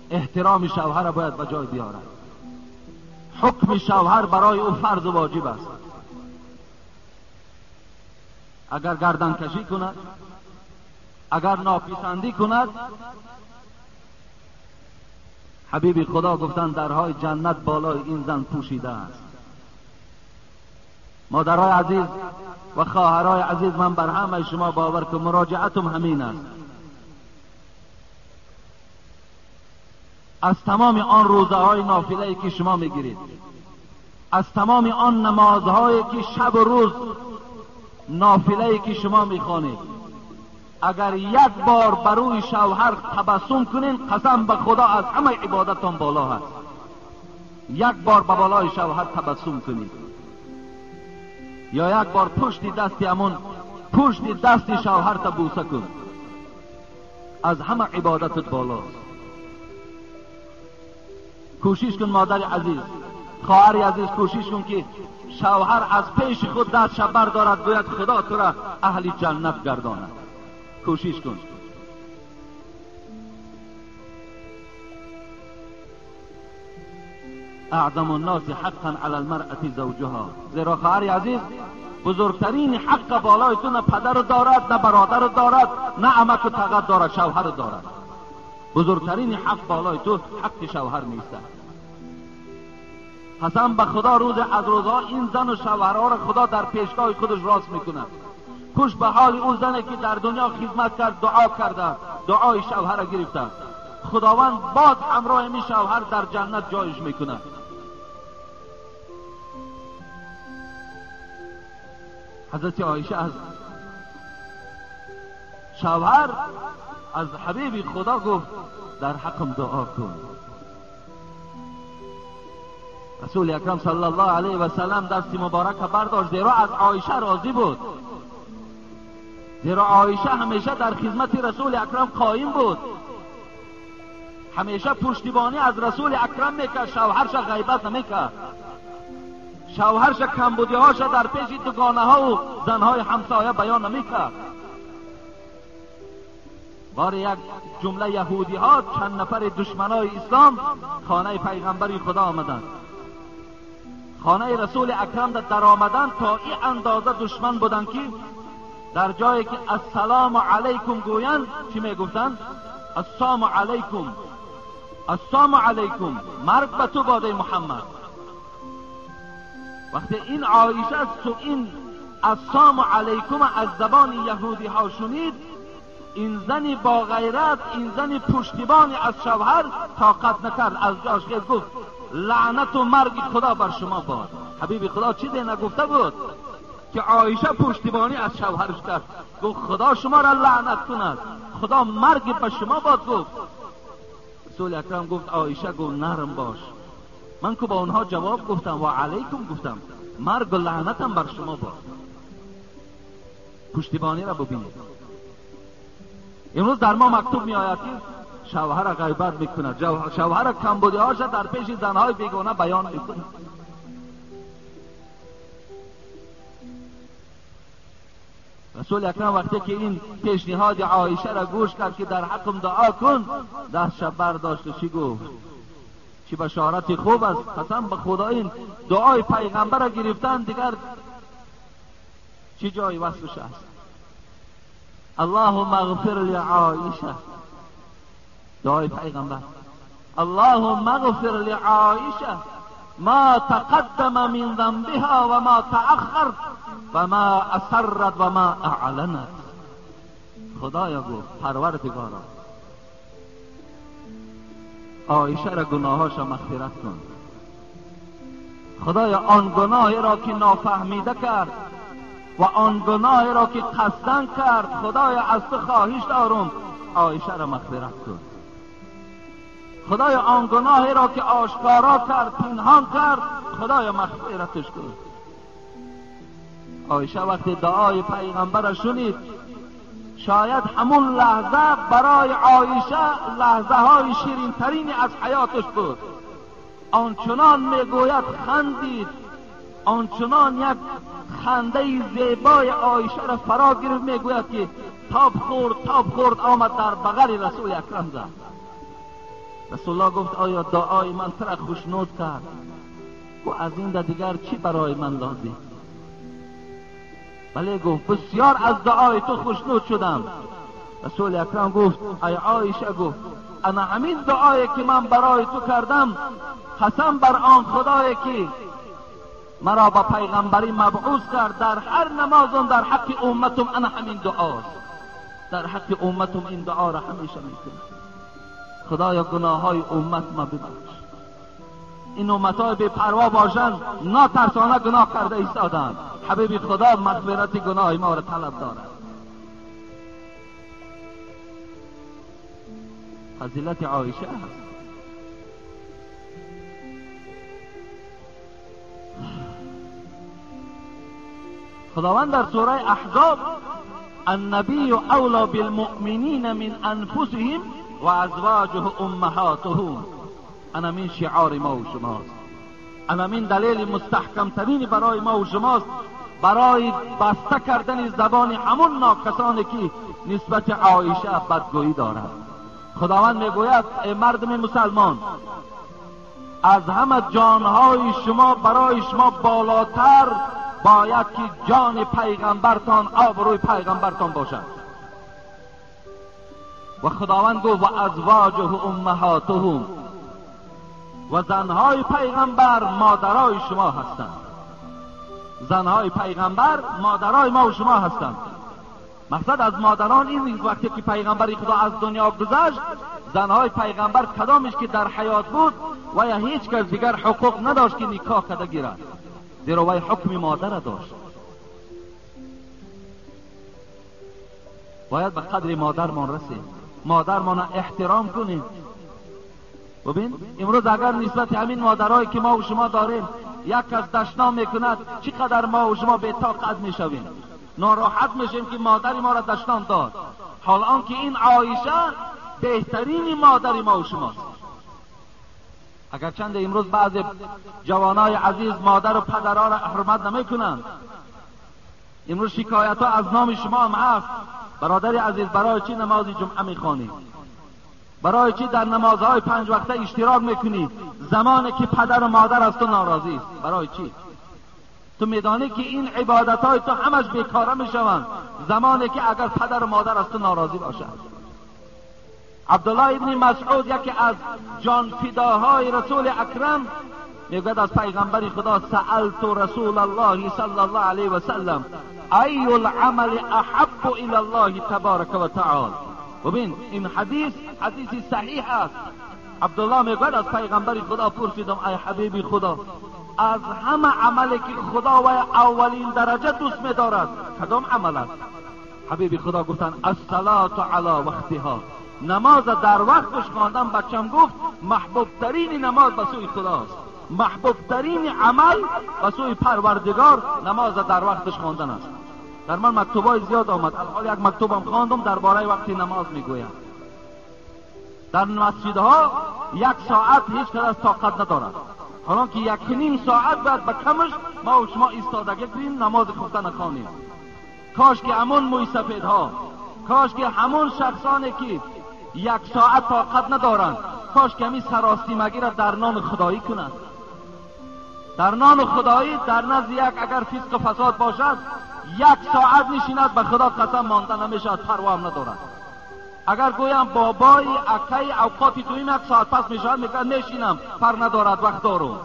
احترام شوهر باید به جای بیارد. حکم شوهر برای او فرض و واجب است. اگر گردن کشی کند، اگر ناپسندی کند، حبیب خدا گفتند درهای جنت بالای این زن پوشیده است. مادرهای عزیز و خواهرای عزیز، من بر همه شما باور که مراجعتم همین است. از تمام آن روزه های نافله که شما میگیرید، از تمام آن نمازهایی که شب و روز نافله که شما میخوانید، اگر یک بار بروی شوهر تبسم کنین، قسم به خدا از همه عبادتان بالا هست. یک بار به بالای شوهر تبسم کنید، یا یک بار پشت دست امون، پشت دست شوهر تا بوسه کن، از همه عبادتت بالاست. کوشش کن مادر عزیز، خواهر عزیز، کوشش کن که شوهر از پیش خود دستش بردارد، گوید خدا تو را اهل جنت گرداند. کوشش کن. اعظم الناس حقا علی المرأة زوجها. زیرا خواهر عزیز، بزرگترین حق بالای تو نه پدر دارد، نه برادر دارد، نه عمک و تغت دارد، شوهر دارد. بزرگترین حق بالای تو حق شوهر نیست. قسم به خدا روز از روزها این زن و شوهرها را خدا در پیشگاه خودش راست میکند. خوش به حال اون زنی که در دنیا خدمت کرد، دعا کرده، دعای شوهر را گرفته، خداوند باز همراه می شوهر در جنت جایش میکند. حضرت عایشه از شوهر، از حبیب خدا گفت در حقم دعا کن. رسول اکرم صلی الله علیه و سلم دست مبارک برداشت، زیرا از عایشه راضی بود، زیرا عایشه همیشه در خدمت رسول اکرم قایم بود، همیشه پشتیبانی از رسول اکرم میکرد، شوهرش غیبت نمیکرد، شوهرش کمبودیهاش در پیش دوگانه ها و زنهای همسایه بیان نمیکرد. بار یک جمله یهودی ها، چند نفر دشمنای اسلام خانه پیغمبر خدا آمدند، خانه رسول اکرم در آمدن تا این اندازه دشمن بودند که در جایی که السلام علیکم گویند چی میگفتند؟ السلام علیکم، السلام علیکم، مرگ به تو باده محمد. وقتی این عایشه تو این السلام علیکم از زبان یهودی ها شنید، این زنی با غیرت، این زنی پشتیبانی از شوهر طاقت نکرد، از جاش خیز گفت لعنت و مرگ خدا بر شما باد. حبیب خدا چیزی نگفته بود که عایشه پشتیبانی از شوهرش کرد، گفت خدا شما را لعنت کند، خدا مرگ به شما باد. گفت رسول اکرم گفت عایشه، گفت نرم باش، من که با اونها جواب گفتم و علیکم گفتم، مرگ و لعنتم بر شما باد. پشتیبانی را ببینید. امروز در ما مکتوب می آید که شوهر غیبت میکند، شوهر کمبودیهاش در پیش زنهای بیگانه بیان میکند. رسول اکرم وقتی که این پیشنهاد عایشه را گوش کرد که در حقم دعا کن، دستش برداشت و چی گفت؟ چی بشارت خوب است. قسم به خدا این دعای پیغمبر را گرفتن دیگر چی جای وصفش است. اللهم اغفر لعایشه، دعای پیغمبر، اللهم اغفر لعایشه ما تقدم من ذنبها و ما تأخر و ما اسرت و ما اعلنت. خدایا گفت پروردگارا عایشه را گناهاش مغفرت کن. خدایا آن گناهی را که نافهمیده کرد و آن گناهی را که قصدن کرد، خدایا از تو خواهش دارم عایشه را مغفرت کن. خدایا آن گناهی را که آشکارا کرد، پنهان کرد، خدایا مغفرتش کن. عایشه وقتی دعای پیغمبر را شنید، شاید همون لحظه برای عایشه لحظه های شیرین ترین از حیاتش بود. آنچنان میگوید خندید، آنچنان یک خنده زیبای عایشه را فرا گرفت، میگوید که تاب خورد، تاب خورد، آمد در بغل رسول اکرم زد. رسول الله گفت آیا دعای من تو را خوشنود کرد؟ گفت از این دیگر چی برای من لازم؟ بله، گفت بسیار از دعای تو خوشنود شدم. رسول اکرم گفت ای عایشه، گفت انا همین دعایی که من برای تو کردم، قسم بر آن خدایی که مرا به پیغمبری مبعوث کرد، در هر نمازم در حق امتم انا همین دعاست، در حق امتم این دعا را همیشه میکنم. خدایا گناه های امت ما ببخش. این امتهای بی پروا باشند، ناترسانه گناه کرده ایستادند. حبیب خدا مغفرت گناه ما را طلب دارد. فضیلت عایشه است. خداوند در سوره احزاب النبی اولی بالمؤمنین من انفسهم و ازواجه امهاتهم. انا من شعار ما و شماست، انا من دلیل مستحکم ترین برای ما و شماست برای بسته کردن زبان همون ناکسانی که نسبت عایشه بدگویی دارد. خداوند میگوید ای مردم مسلمان، از همه جانهای شما برای شما بالاتر باید که جان پیغمبرتان، آبروی پیغمبرتان باشد. و خداوند گفت و ازواجه امهاتهم، و زنهای پیغمبر مادرای شما هستند. زنهای پیغمبر مادرای ما و شما هستند. مقصد از مادران این نیست وقتی که پیغمبر خدا از دنیا گذشت، زنهای پیغمبر کدامش که در حیات بود و یا هیچ کس دیگر حقوق نداشت که نکاح کرده گیرد، زیرا وی حکم مادر داشت. باید به قدر مادرمان رسیم، مادرمان احترام کنیم. ببین امروز اگر نسبت همین مادرایی که ما و شما داریم یک از دشنام میکند، چقدر ما و شما به طاقت میشویم، ناراحت میشیم که مادر ما را دشنام داد، حال آنکه این عایشه بهترین مادر ما و شماست. اگرچند امروز بعضی جوانای عزیز مادر و پدرها را حرمت نمیکنند، امروز شکایت ها از نام شما هم هست. برادر عزیز، برای چی نماز جمعه میخوانی؟ برای چی در نمازهای 5 وقته اشتراک میکنی زمانی که پدر و مادر از تو ناراضی است؟ برای چی؟ تو میدانی که این عبادت های تو همش بیکاره میشوند زمانی که اگر پدر و مادر از تو ناراضی باشند. عبدالله ابن مسعود یکی از جانفداهای رسول اکرم میگوید از پیغمبر خدا سألت رسول الله صلی الله علیه و سلم ای العمل احب الی الله تبارک و تعالی. ببین این حدیث حدیث صحیح است. عبدالله میگوید از پیغمبر خدا پرسیدم ای حبیب خدا، از همه عملی که خدا و اولین درجه دوست میدارد کدام عمل است؟ حبیب خدا گفتند الصلاة علی وقتها، نماز در وقتش خواندن. بچم گفت محبوب ترین نماز به سوی خداست، محبوب ترین عمل به سوی پروردگار نماز در وقتش خواندن است. در من مکتوبای زیاد آمد، الحال یک مکتوبم خواندم درباره وقت نماز میگویم. در مسجدها 1 ساعت هیچ کس طاقت ندارد، حالا که 1.5 ساعت بعد به کمش ما و شما ایستادگی کنیم نماز خفته نخوانیم. کاش که همون موی سفیدها، کاش که همون شخصانی که 1 ساعت طاقت ندارند، کاش که همین سراسیمگی را در نام خدایی کنند. در نام خدایی در نزد یک اگر فسق و فساد باشد 1 ساعت نشیند، به خدا قسم مانده نمیشد، پروا هم ندارد. اگر گویم بابای اکی اوقاتی دویم 1 ساعت پس میشود، میگه نشینم، پر ندارد، وقت دارم.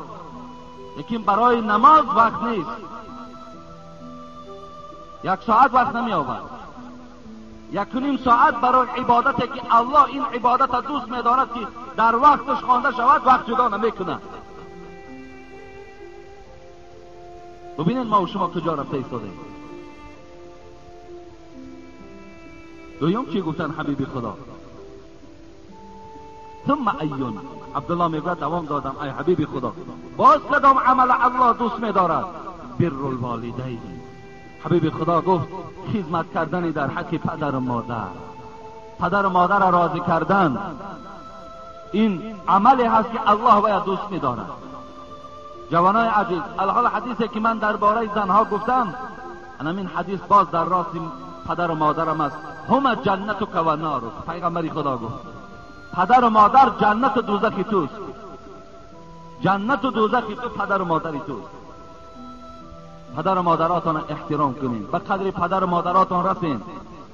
لیکن برای نماز وقت نیست، 1 ساعت وقت نمیآورد. 1.5 ساعت برای عبادتی که الله این عبادت دوست میدارد که در وقتش خوانده شود وقت جدا نمیکند. ببینید ما و شما کجا رفته ایستادیم. دویم چی گفتن حبیب خدا؟ ثم ایون. عبدالله میگوید دوام دادم ای حبیب خدا، باز کدام عمل الله دوست میدارد؟ بر الوالدین. حبیب خدا گفت خدمت کردن در حق پدر و مادر، پدر و مادر را راضی کردن، این عملی هست که الله باید دوست میدارد. جوانای عزیز، الحال حدیثی که من درباره زنها گفتم، این حدیث باز در راست پدر و مادرم است. همه جنتک و نارک. پیغمبر خدا گفت پدر و مادر جنت و دوزخ توست، جنت و دوزخ تو پدر و مادری توست. پدر و مادراتان احترام کنین، به قدر پدر و مادراتان رسین،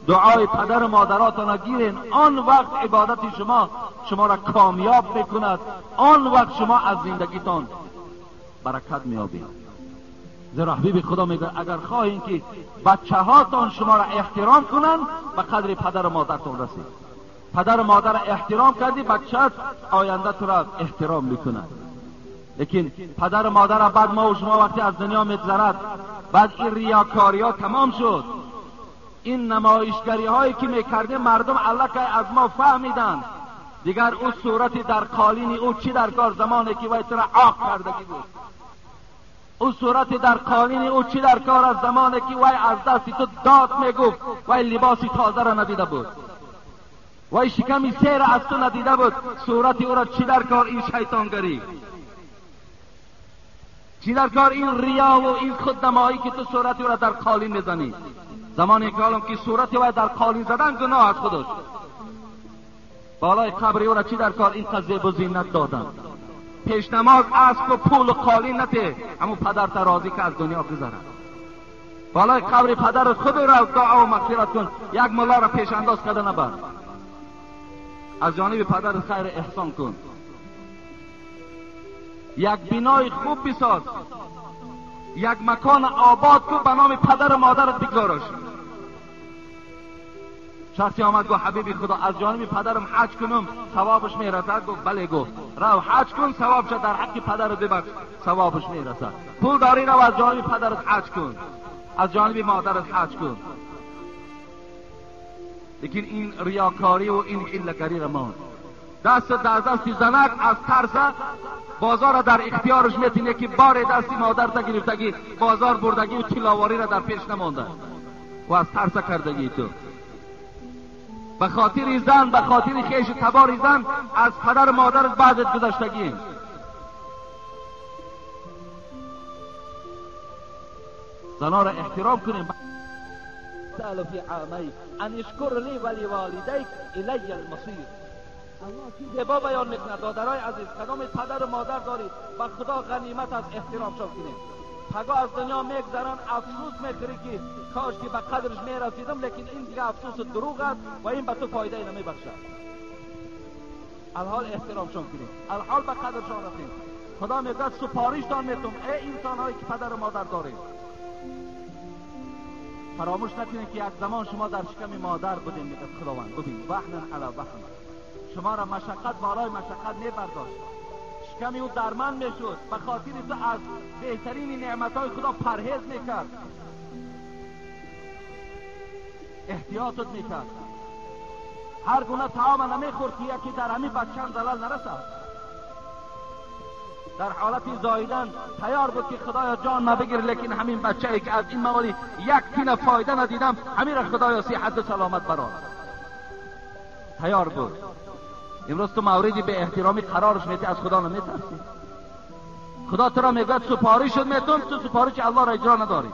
دعای پدر و مادراتان گیرین. آن وقت عبادت شما شما را کامیاب میکند، آن وقت شما از زندگیتان برکت میابید. زیرا حبیب خدا میگه اگر خواهین که بچه هاتان شما را احترام کنند، به قدر پدر و مادرتان رسید. پدر و مادر احترام کردی، بچه آینده تو را احترام میکنند. لیکن پدر و مادر بعد ما و شما وقتی از دنیا میگذرد، بعد این ریاکاری ها تمام شد، این نمایشگری هایی که میکردیم مردم الله از ما فهمیدند دیگر او صورت در قالین او چی در کار زمانی که وی تو را عاق کردگی بود، او صورت در قالین او چی در کار از زمانی که وی از دست تو داد میگفت، وی لباسی تازه را ندیده بود، وی شکمی سیر از تو ندیده بود، صورت او را چی در کار این شیطانگری، چی در کار این ریا و این خودنمایی که تو صورت او را در قالین میزنی. زمانی که حالم که صورت وی در قالین زدن گناه از خودش، بالای قبر او را چی در کار این قضیه و زینت دادن. پیش نماز اسب و پول و قالی نته، همون پدر تا راضی که از دنیا گذرد. بالای قبر پدرت خود را دعا و مغفرت کن، یک ملا را پیش انداز کرده نبر. از جانب پدرت خیر احسان کن. یک بینای خوب بساز، یک مکان آباد کن، به نام پدر و مادرت بگذارش. شخصی آمد گفت حبیبی خدا از جانب پدرم حج کنم ثوابش میرسد؟ گفت بله. گفت رو حج کن، ثوابش در حق پدرت ببخش، ثوابش میرسد. پول داری رو از جانب پدرت حج کن، از جانب مادرت حج کن. لیکن این ریاکاری و این حیله‌گری را ما دست در دست زنک از ترس بازار را در اختیارش میتینه که بار دستی مادر تا گرفتگی بازار بردگی و تلاواری را در پیش نمانده و از ترس کردگی تو. به خاطر زن، به خاطر خیش تبار زن از پدر مادرت بعدت گذشتگی. زنها را احترام کنیم. سأل فی عامی ان اشکر لی ولی والدیک الی المصیر. الله چی زیبا بیان میکنه. دادرای عزیز، کدام پدر و مادر دارید و خدا غنیمت از احترامشان کنید. پگاه از دنیا میگذرن افسوس میخوری که کاش که به قدرش میرسیدم، لیکن این دیگه افسوس دروغ است و این به تو فایده نمیبخشد. الحال احترامشان کنید، الحال به قدرشان رسید. خدا میگه سپارشتان میتم ای انسانهایی که پدر و مادر دارید، فراموش نکنید که یک زمان شما در شکم مادر بودین. میگه خداوند ببین وهنا علی وهن، شما را مشقت بالای مشقت میبرداشت، شکمی او درمند میشد، به خاطر تو از بهترین نعمتهای خدا پرهیز میکرد، احتیاطت میکرد، هر گونه طعام نمیخورد که یکی در همین بچه زلل نرسد. در حالت زاییدن تیار بود که خدایا جان ما بگیر، لیکن همین بچه ای که از این موالی یک تینه فایده ندیدم، همین را خدایا صحت و سلامت برات. تیار بود. امروز تو موردی به احترامی قرارش میتی، از خدا نمیترسی. خدا تو را میگوید سپارش میتون، تو سپارش الله را اجرا نداری.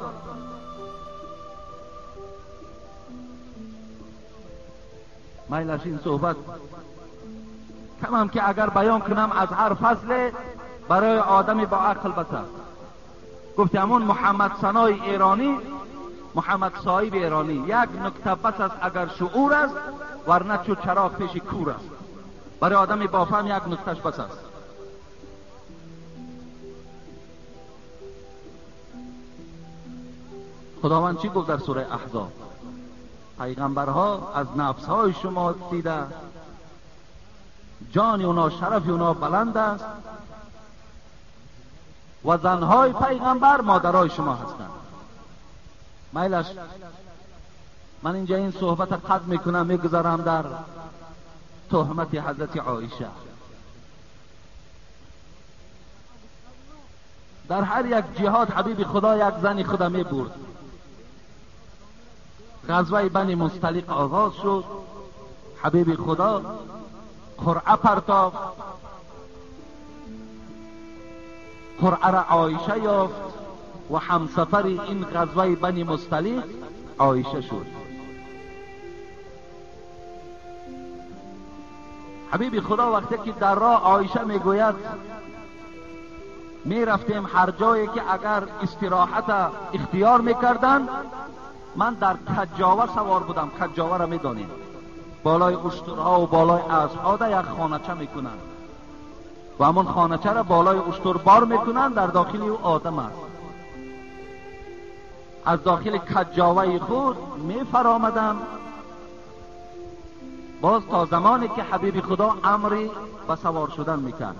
میلش این صحبت کمم که اگر بیان کنم از هر فصل برای آدمی با عقل بس است. گفت همون محمد سنای ایرانی، محمد صاحب ایرانی، یک نکته بس است اگر شعور است، ورنه چو چراغ پیش کور است. برای آدمی با فهم یک نکتهش بس است. خداوند چی گفت در سوره احزاب؟ پیغمبرها از نفسهای شما دیده، جان اونا شرف اونا بلند است و زنهای پیغمبر مادرای شما هستند. میلش من اینجا این صحبت قد میکنم، میگذارم در تهمت حضرت عایشه. در هر یک جهاد حبیب خدا یک زن خدا میبرد. غزوه بنی مصطلق آغاز شد، حبیب خدا قرعه پرتافت، قرعه را عایشه یافت و همسفر این غزوه بنی مصطلق عایشه شد. حبیب خدا وقتی که در راه عایشه میگوید میرفتیم هر جایی که اگر استراحت اختیار میکردن، من در کجاوه سوار بودم. کجاوه را میدانیم، بالای اشترها و بالای اسبها در یک خانه‌چه میکنن و همون خانه‌چه را بالای اشتر بار میکنن، در داخل او آدم است. از داخل کجاوه خود میفرامدم باز تا زمانی که حبیب خدا امری به سوار شدن میکرد.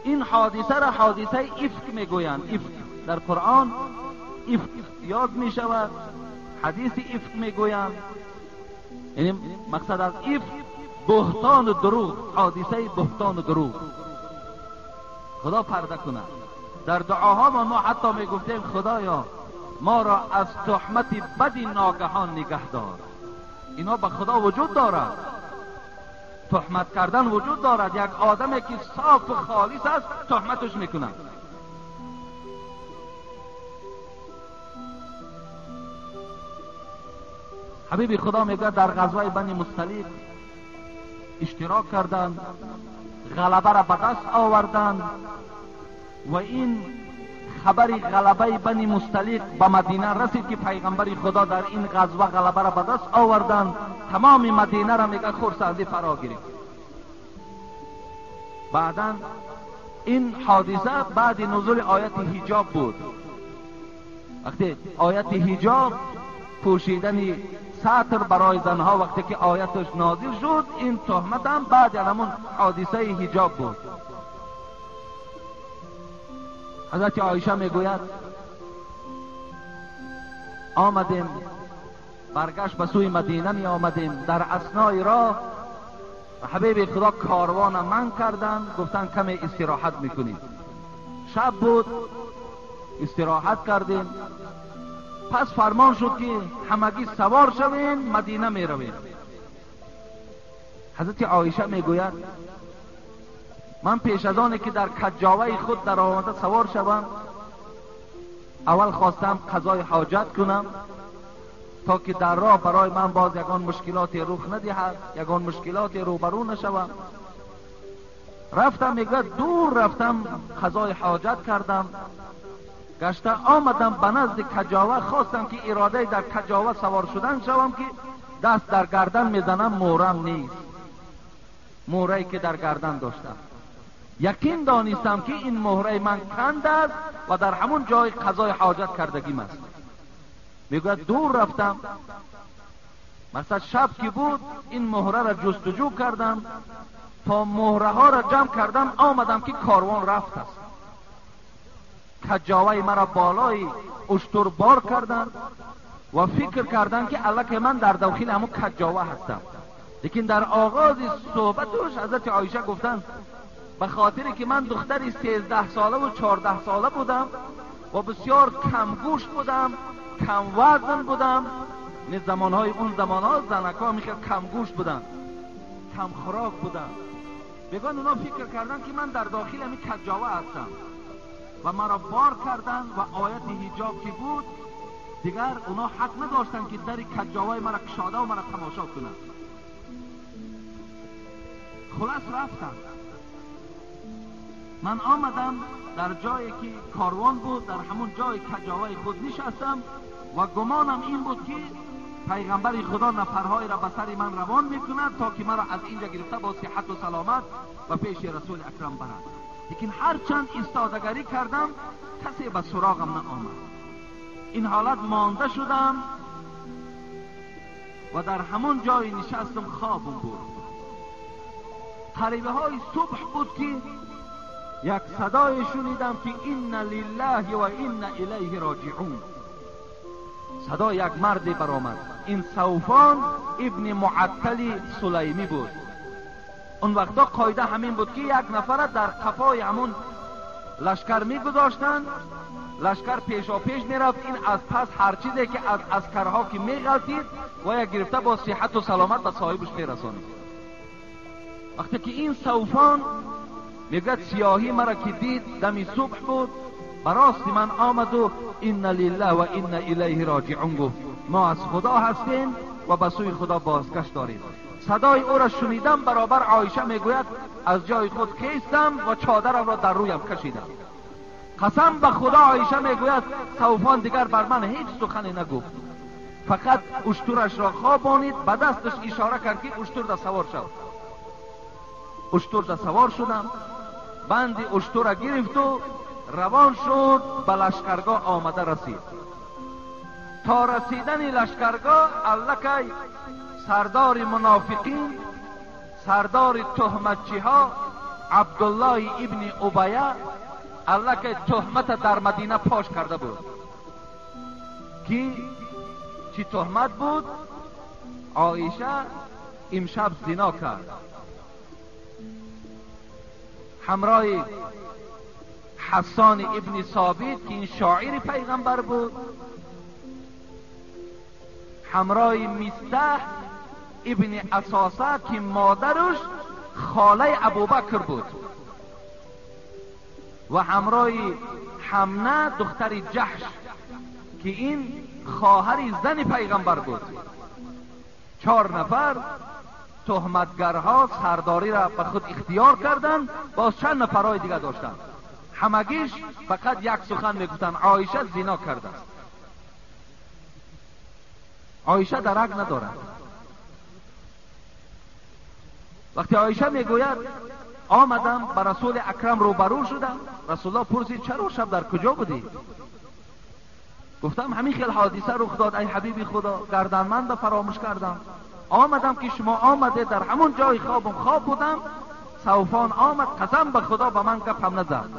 این حادثه را حادثه افک میگویند. افک در قرآن افک یاد میشود، حدیث افک میگویند. یعنی مقصد از افک بهتان و دروغ، حادثه بهتان و دروغ. خدا پرده کند. در دعاها ما حتی میگفتیم خدایا ما را از تهمت بدی ناگهان نگه دار. اینا به خدا وجود دارد، تهمت کردن وجود دارد. یک آدمی که صاف و خالص است تهمتش میکنند. حبیب خدا میگه در غزوه بنی مصطلق اشتراک کردند. غلبه را به دست آوردند و این خبر غلبه بنی مصطلق به مدینه رسید که پیغمبر خدا در این غزوه غلبه را به دست آوردند، تمام مدینه را میگه خرسندی فرا گرفت. بعدا این حادثه بعد نزول آیت حجاب بود. وقتی آیت حجاب، پوشیدن ستر برای زنها، وقتی که آیتش نازل شد، این تهمت هم بعد همون حادثه حجاب بود. حضرت عایشه میگوید آمدیم، برگشت به سوی مدینه می آمدیم، در اثنای راه حبیب خدا کاروان من کردن، گفتن کمی استراحت میکنیم. شب بود، استراحت کردیم. پس فرمان شد که همگی سوار شویم، مدینه می رویم. حضرت عایشه میگوید من پیش از آنی که در کجاوه خود در آمده سوار شوم، اول خواستم قضای حاجت کنم تا که در راه برای من باز یگان مشکلات رخ ندهد، یگان مشکلات روبرو نشوم. رفتم، میگوید دور رفتم، قضای حاجت کردم، گشته آمدم به نزد کجاوه، خواستم که اراده در کجاوه سوار شدن شوم که دست در گردن میزنم، مورم نیست، مهره‌ای که در گردن داشتم. یقین دانستم که این مهره من کند است و در همون جای قضای حاجت کردگیم است. میگوید دور رفتم، مثلا شب که بود این مهره را جستجو کردم تا مهره ها را جمع کردم، آمدم که کاروان رفت است. کجاوه مرا بالای اشتر بار کردند و فکر کردند که الک من در داخل همون کجاوه هستم. لیکن در آغاز صحبتش حضرت عایشه گفتند به خاطر که من دختری 13 ساله و 14 ساله بودم و بسیار کم گوشت بودم، کم وزن بودم. نه زمانهای اون زمانها زنکا میخواد کم گوشت بودن، کم خوراک بودن. بگن اونا فکر کردن که من در داخل همین کجاوه هستم و مرا بار کردن و آیت حجاب که بود دیگر اونا حق نداشتن که در کجاوه مرا کشاده و مرا تماشا کنن. خلاص رفتم، من آمدم در جایی که کاروان بود، در همون جای کجاوه خود نشستم و گمانم این بود که پیغمبر خدا نفرهایی را به سر من روان میکند تا که مرا از اینجا گرفته با صحت و سلامت و پیش رسول اکرم برد. لیکن هرچند ایستادگری کردم کسی به سراغم نآمد. این حالت مانده شدم و در همون جای نشستم، خوابم بود. قریبه های صبح بود که یک صدای شنیدم که إن لله و إنا إلیه راجعون. صدای یک مردی برآمد. این صوفان ابن معطل سلیمی بود. اون وقتا قاعده همین بود که یک نفر در قفای همون لشکر میگذاشتند، لشکر پیشا پیش میرفت، این از پس هر چیزی که از عسکرها که میغلطید و یک گرفته با صحت و سلامت به صاحبش میرسانید. وقتی که این صوفان میگه سیاهی مرا که دید، دمی صبح بود، براست من آمد و إن لله و إنا إلیه راجعون گفت. ما از خدا هستیم و به سوی خدا بازگشت داریم. صدای او را شنیدم، برابر عایشه میگوید از جای خود خیستم و چادرم را در رویم کشیدم. قسم به خدا عایشه میگوید صوفان دیگر بر من هیچ سخنی نگفت، فقط اشترش را خوابانید، به دستش اشاره کرد که اشتر در سوار شد. اشتر در سوار شدم، بند اشتر را گرفت و روان شد به لشکرگاه آمده رسید. تا رسیدن لشکرگاه الکی سردار منافقین، سردار تهمتچی ها، عبدالله ابن ابیه الکی تهمت در مدینه پاش کرده بود. که چی تهمت بود؟ عایشه امشب زنا کرد، همراه حسان ابن ثابت که این شاعر پیغمبر بود، همراه مصطح ابن اساسه که مادرش خاله ابوبکر بود، و همراه حمنه دختر جحش که این خواهر زن پیغمبر بود. 4 نفر تهمتگرها سرداری را به خود اختیار کردند، باز چند نفرهای دیگه داشتند، همگیش فقط یک سخن میگفتند: عایشه زنا کرده است. عایشه درک ندارد. وقتی عایشه میگوید آمدم به رسول اکرم روبرو شدم، رسول الله پرسید چرا شب در کجا بودی؟ گفتم همین خیل حادثه رخ داد ای حبیب خدا، گردن من به فراموش کردم، آمدم که شما آمده در همون جای خوابم خواب بودم، سوفان آمد، قسم به خدا به من گپ هم نزد،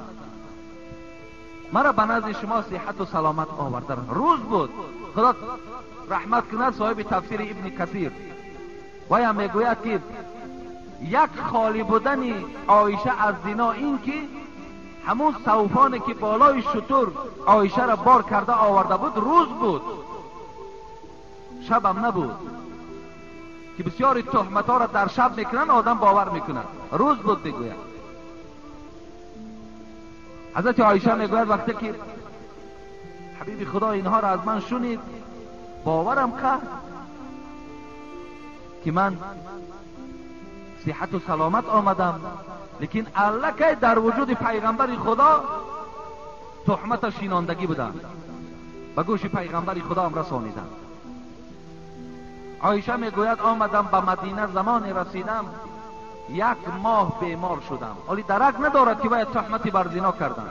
مرا به نزد شما صحت و سلامت آورده. روز بود، خدا رحمت کند صاحب تفسیر ابن کثیر و هم میگوید که یک خالی بودن عایشه از زنا این که همون سوفانی که بالای شتر عایشه را بار کرده آورده بود روز بود، شبم نبود که بسیاری تهمت ها را در شب میکنن آدم باور میکند، روز بود. میگوید حضرت عایشه میگوید وقتی که حبیب خدا اینها را از من شنید باورم کرد که من صحت و سلامت آمدم، لیکن الکی در وجود پیغمبر خدا تهمت شیناندگی بودم، به گوش پیغمبر خدا هم رسانیدم. عایشه میگوید آمدم به مدینه، زمانی رسیدم 1 ماه بیمار شدم، ولی درک ندارد که باید تهمتی بر زنا کردم،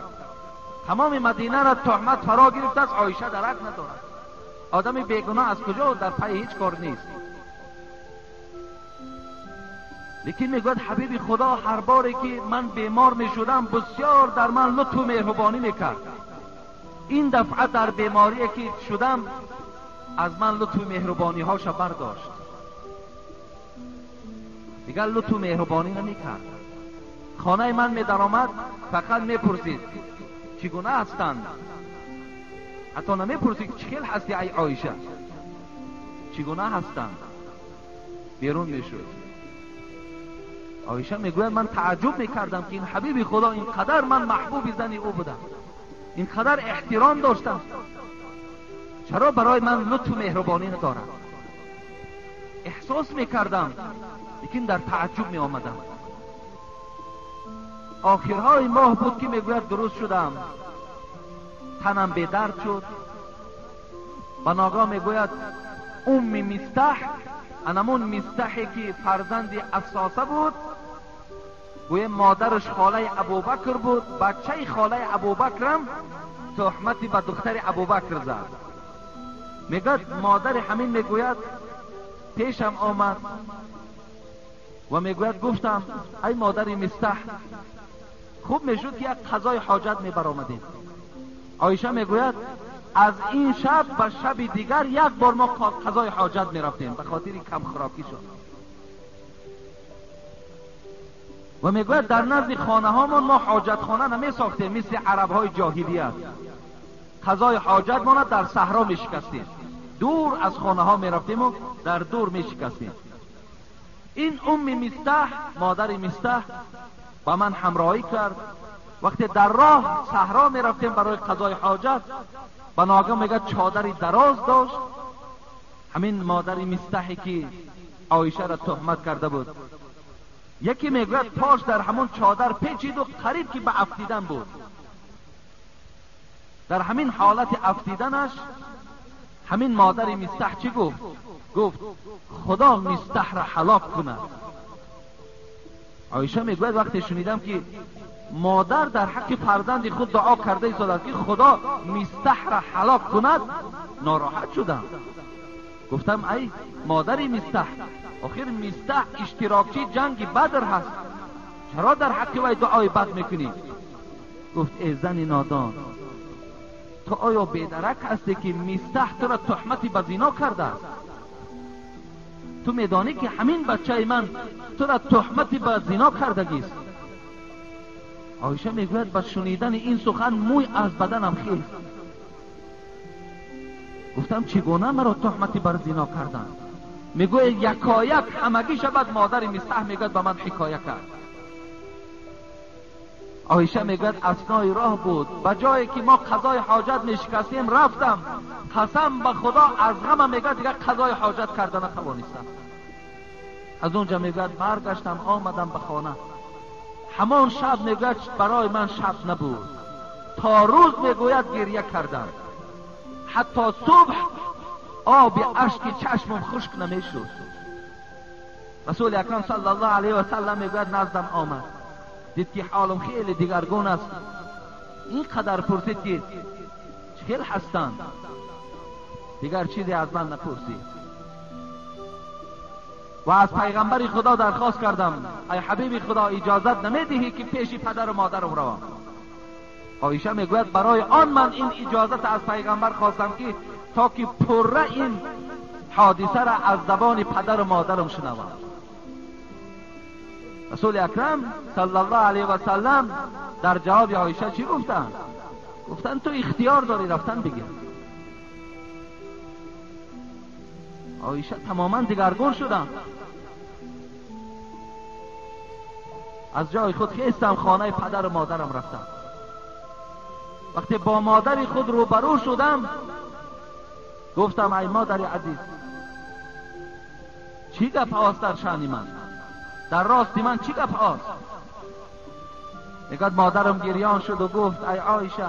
تمام مدینه را تهمت فرا گرفته است، عایشه درک ندارد، آدم بیگناه از کجا در پی هیچ کار نیست. لیکن میگوید حبیب خدا هر باری که من بیمار میشدم بسیار در من لطف و مهربانی میکرد، این دفعه در بیماری که شدم از من لطف و مهربانی هاش برداشت، دیگر لطف و مهربانی نمیکرد. خانه من میدرآمد فقط میپرسید چگونه هستند، حتی نمیپرسید چخیل هستی ای عایشه، چگونه هستند، بیرون میشد. عایشه میگوید من تعجب میکردم که این حبیب خدا اینقدر من محبوب زن او بودم، اینقدر احترام داشتم، چرا برای من لطف و مهربانی ندارد؟ احساس میکردم لیکن در تعجب میآمدم. آخرهای ماه بود که میگوید درست شدم، تنم به درد شد. و ناگاه میگوید ام مستح، انمون مستحی که فرزند اساسه بود، گویا مادرش خاله ابوبکر بود، بچه خاله ابوبکرم تهمتی به دختر ابوبکر زد. میگوید مادر همین میگوید پیشم آمد و میگوید گفتم ای مادر مستح، خوب میشد که یک قضای حاجت میبرآمدیم. عایشه میگوید از این شب به شب دیگر یک بار ما قضای حاجت میرفتیم، به خاطر کم خوراکی شد. و میگوید در نزد خانه هامون ما حاجت خانه نمی ساختیم مثل عرب های جاهلیت، قضای حاجت ما در صحرا میشکستیم، دور از خانه ها میرفتیم و در دور میشکستیم. این ام مستح، مادر مستح، با من همراهی کرد. وقتی در راه صحرا میرفتیم برای قضای حاجت، به ناگاه میگه چادری دراز داشت، همین مادر مستحی که عایشه را تهمت کرده بود، یکی میگوید پاش در همون چادر پیچید و قریب که به افتیدن بود. در همین حالت افتیدنش همین مادر مستح چی گفت؟ گفت خدا مستح را هلاک کند. عایشه میگوید وقتی شنیدم که مادر در حق فرزند خود دعا کرده ایستاد که خدا مستح را هلاک کند، ناراحت شدم. گفتم ای مادر مستح، آخر مستح اشتراکچی جنگ بدر هست، چرا در حق وی دعای بد میکنی؟ گفت ای زن نادان، تو آیا بیدرک هستی که مستح تو را تهمتی به زنا کرده است؟ تو میدانی که همین بچه من تو را تهمتی به زنا کردگیست؟ عایشه میگوید با شنیدن این سخن موی از بدنم خیست. گفتم چگونه مرا تهمتی بر زنا کردن؟ میگوید یکایک همگی شبد مادر مستح میگوید به من حکایه کرد. عایشه میگوید اثنای راه بود، به جایی که ما قضای حاجت میشکستیم رفتم، قسم به خدا از غم میگوید دیگه قضای حاجت کرده نتوانستم. از اونجا میگوید برگشتم آمدم به خانه. همان شب میگوید برای من شب نبود، تا روز میگوید گریه کردم، حتی صبح آب اشک چشمم خشک نمیشد. رسول اکرم صلی الله علیه و سلم میگوید نزدم آمد، دید که حالم خیلی دیگرگون است. اینقدر پرسید که چخیل هستند، دیگر چیزی از من نپرسید. و از پیغمبر خدا درخواست کردم ای حبیب خدا اجازت نمیدهی که پیش پدر و مادرم روم؟ عایشه میگوید برای آن من این اجازت از پیغمبر خواستم که تا که پره این حادثه را از زبان پدر و مادرم شنوم. رسول اکرم صلی الله علیه و سلم در جواب عایشه چی گفتند؟ گفتند تو اختیار داری رفتن بگیر. عایشه تماما دیگرگون شدم، از جای خود خیستم، خانه پدر و مادرم رفتم. وقتی با مادر خود روبرو شدم گفتم ای مادر عزیز، چی گپ هاست در شأن من، در راستی من چی گپ هاست؟ میگوید مادرم گریان شد و گفت ای عایشه،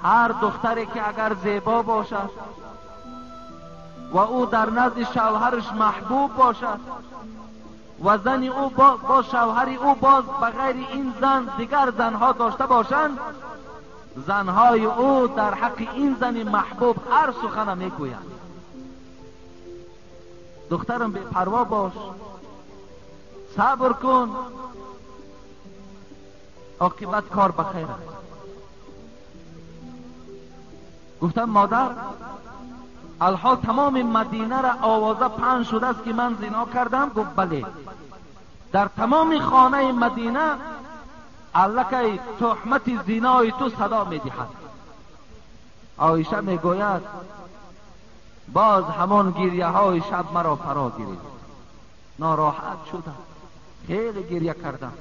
هر دختری که اگر زیبا باشد و او در نزد شوهرش محبوب باشد و زن او با شوهر او باز بغیر این زن دیگر زنها داشته باشند، زنهای او در حق این زن محبوب هر سخن میگویند. دخترم بی پروا باش، صبر کن، عاقبت کار بخیر است. گفتم مادر، الحال تمام مدینه را آوازه پهن شده است که من زنا کردم؟ گفت بله. در تمام خانه مدینه الکی تهمت زینای تو صدا میدهد. عایشه میگوید باز همان گریه های شب مرا فرا گرفت، ناراحت شدم، خیلی گریه کردم،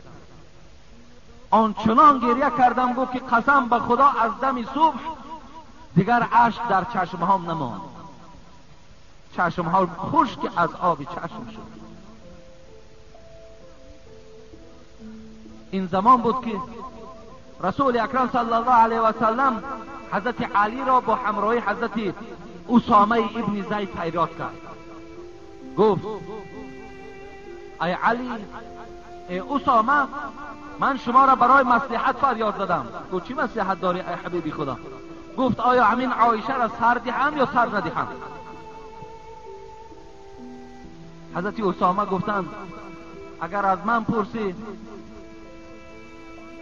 آنچنان گریه کردم گفت که قسم به خدا از دم صبح دیگر اشک در چشمهام نماند، چشمها خشک از آب چشم شد. این زمان بود که رسول اکرم صلی الله علیه و سلم حضرت علی را با همراهی حضرت اسامه ابن زید فریاد کرد، گفت ای علی، ای اسامه، من شما را برای مصلحت فریاد زدم. گفت چی مصلحت داری ای حبیبی خدا؟ گفت آیا همین عایشه را سر دهم یا سر ندهم؟ حضرت اسامه گفتند اگر از من پرسی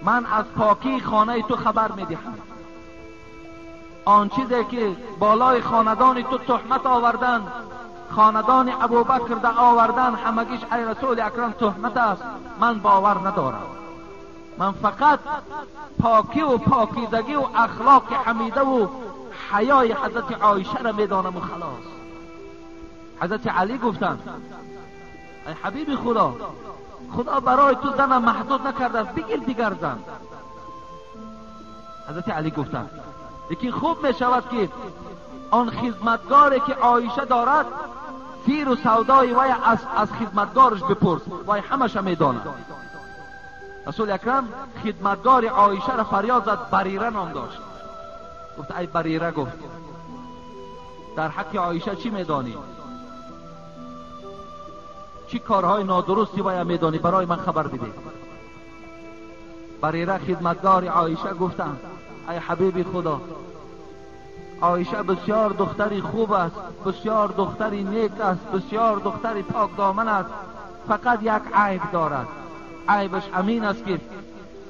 من از پاکی خانه تو خبر میدهم، آن چیزی که بالای خاندان تو تهمت آوردن، خاندان ابوبکر ده آوردن، همگیش ای رسول اکرم تهمت است، من باور ندارم. من فقط پاکی و پاکیزگی و اخلاق حمیده و حیای حضرت عایشه را میدانم و خلاص. حضرت علی گفتند ای حبیب خدا، خدا برای تو زن محدود نکرده است، بگیر دیگر زن. حضرت علی گفتند لیکن خوب می شود که آن خدمتگاری که عایشه دارد سیر و سودای وی از خدمتگارش بپرس، وی همش میداند. رسول اکرم خدمتگار عایشه را فریاد زد، بریره نام داشت. گفت ای بریره، گفت در حق عایشه چی میدانی؟ چی کارهای نادرستی باید میدانی؟ برای من خبر بده. بریره خدمتگار عایشه گفتند ای حبیب خدا، عایشه بسیار دختری خوب است، بسیار دختری نیک است، بسیار دختری پاک دامن است، فقط یک عیب دارد. عیبش همین است که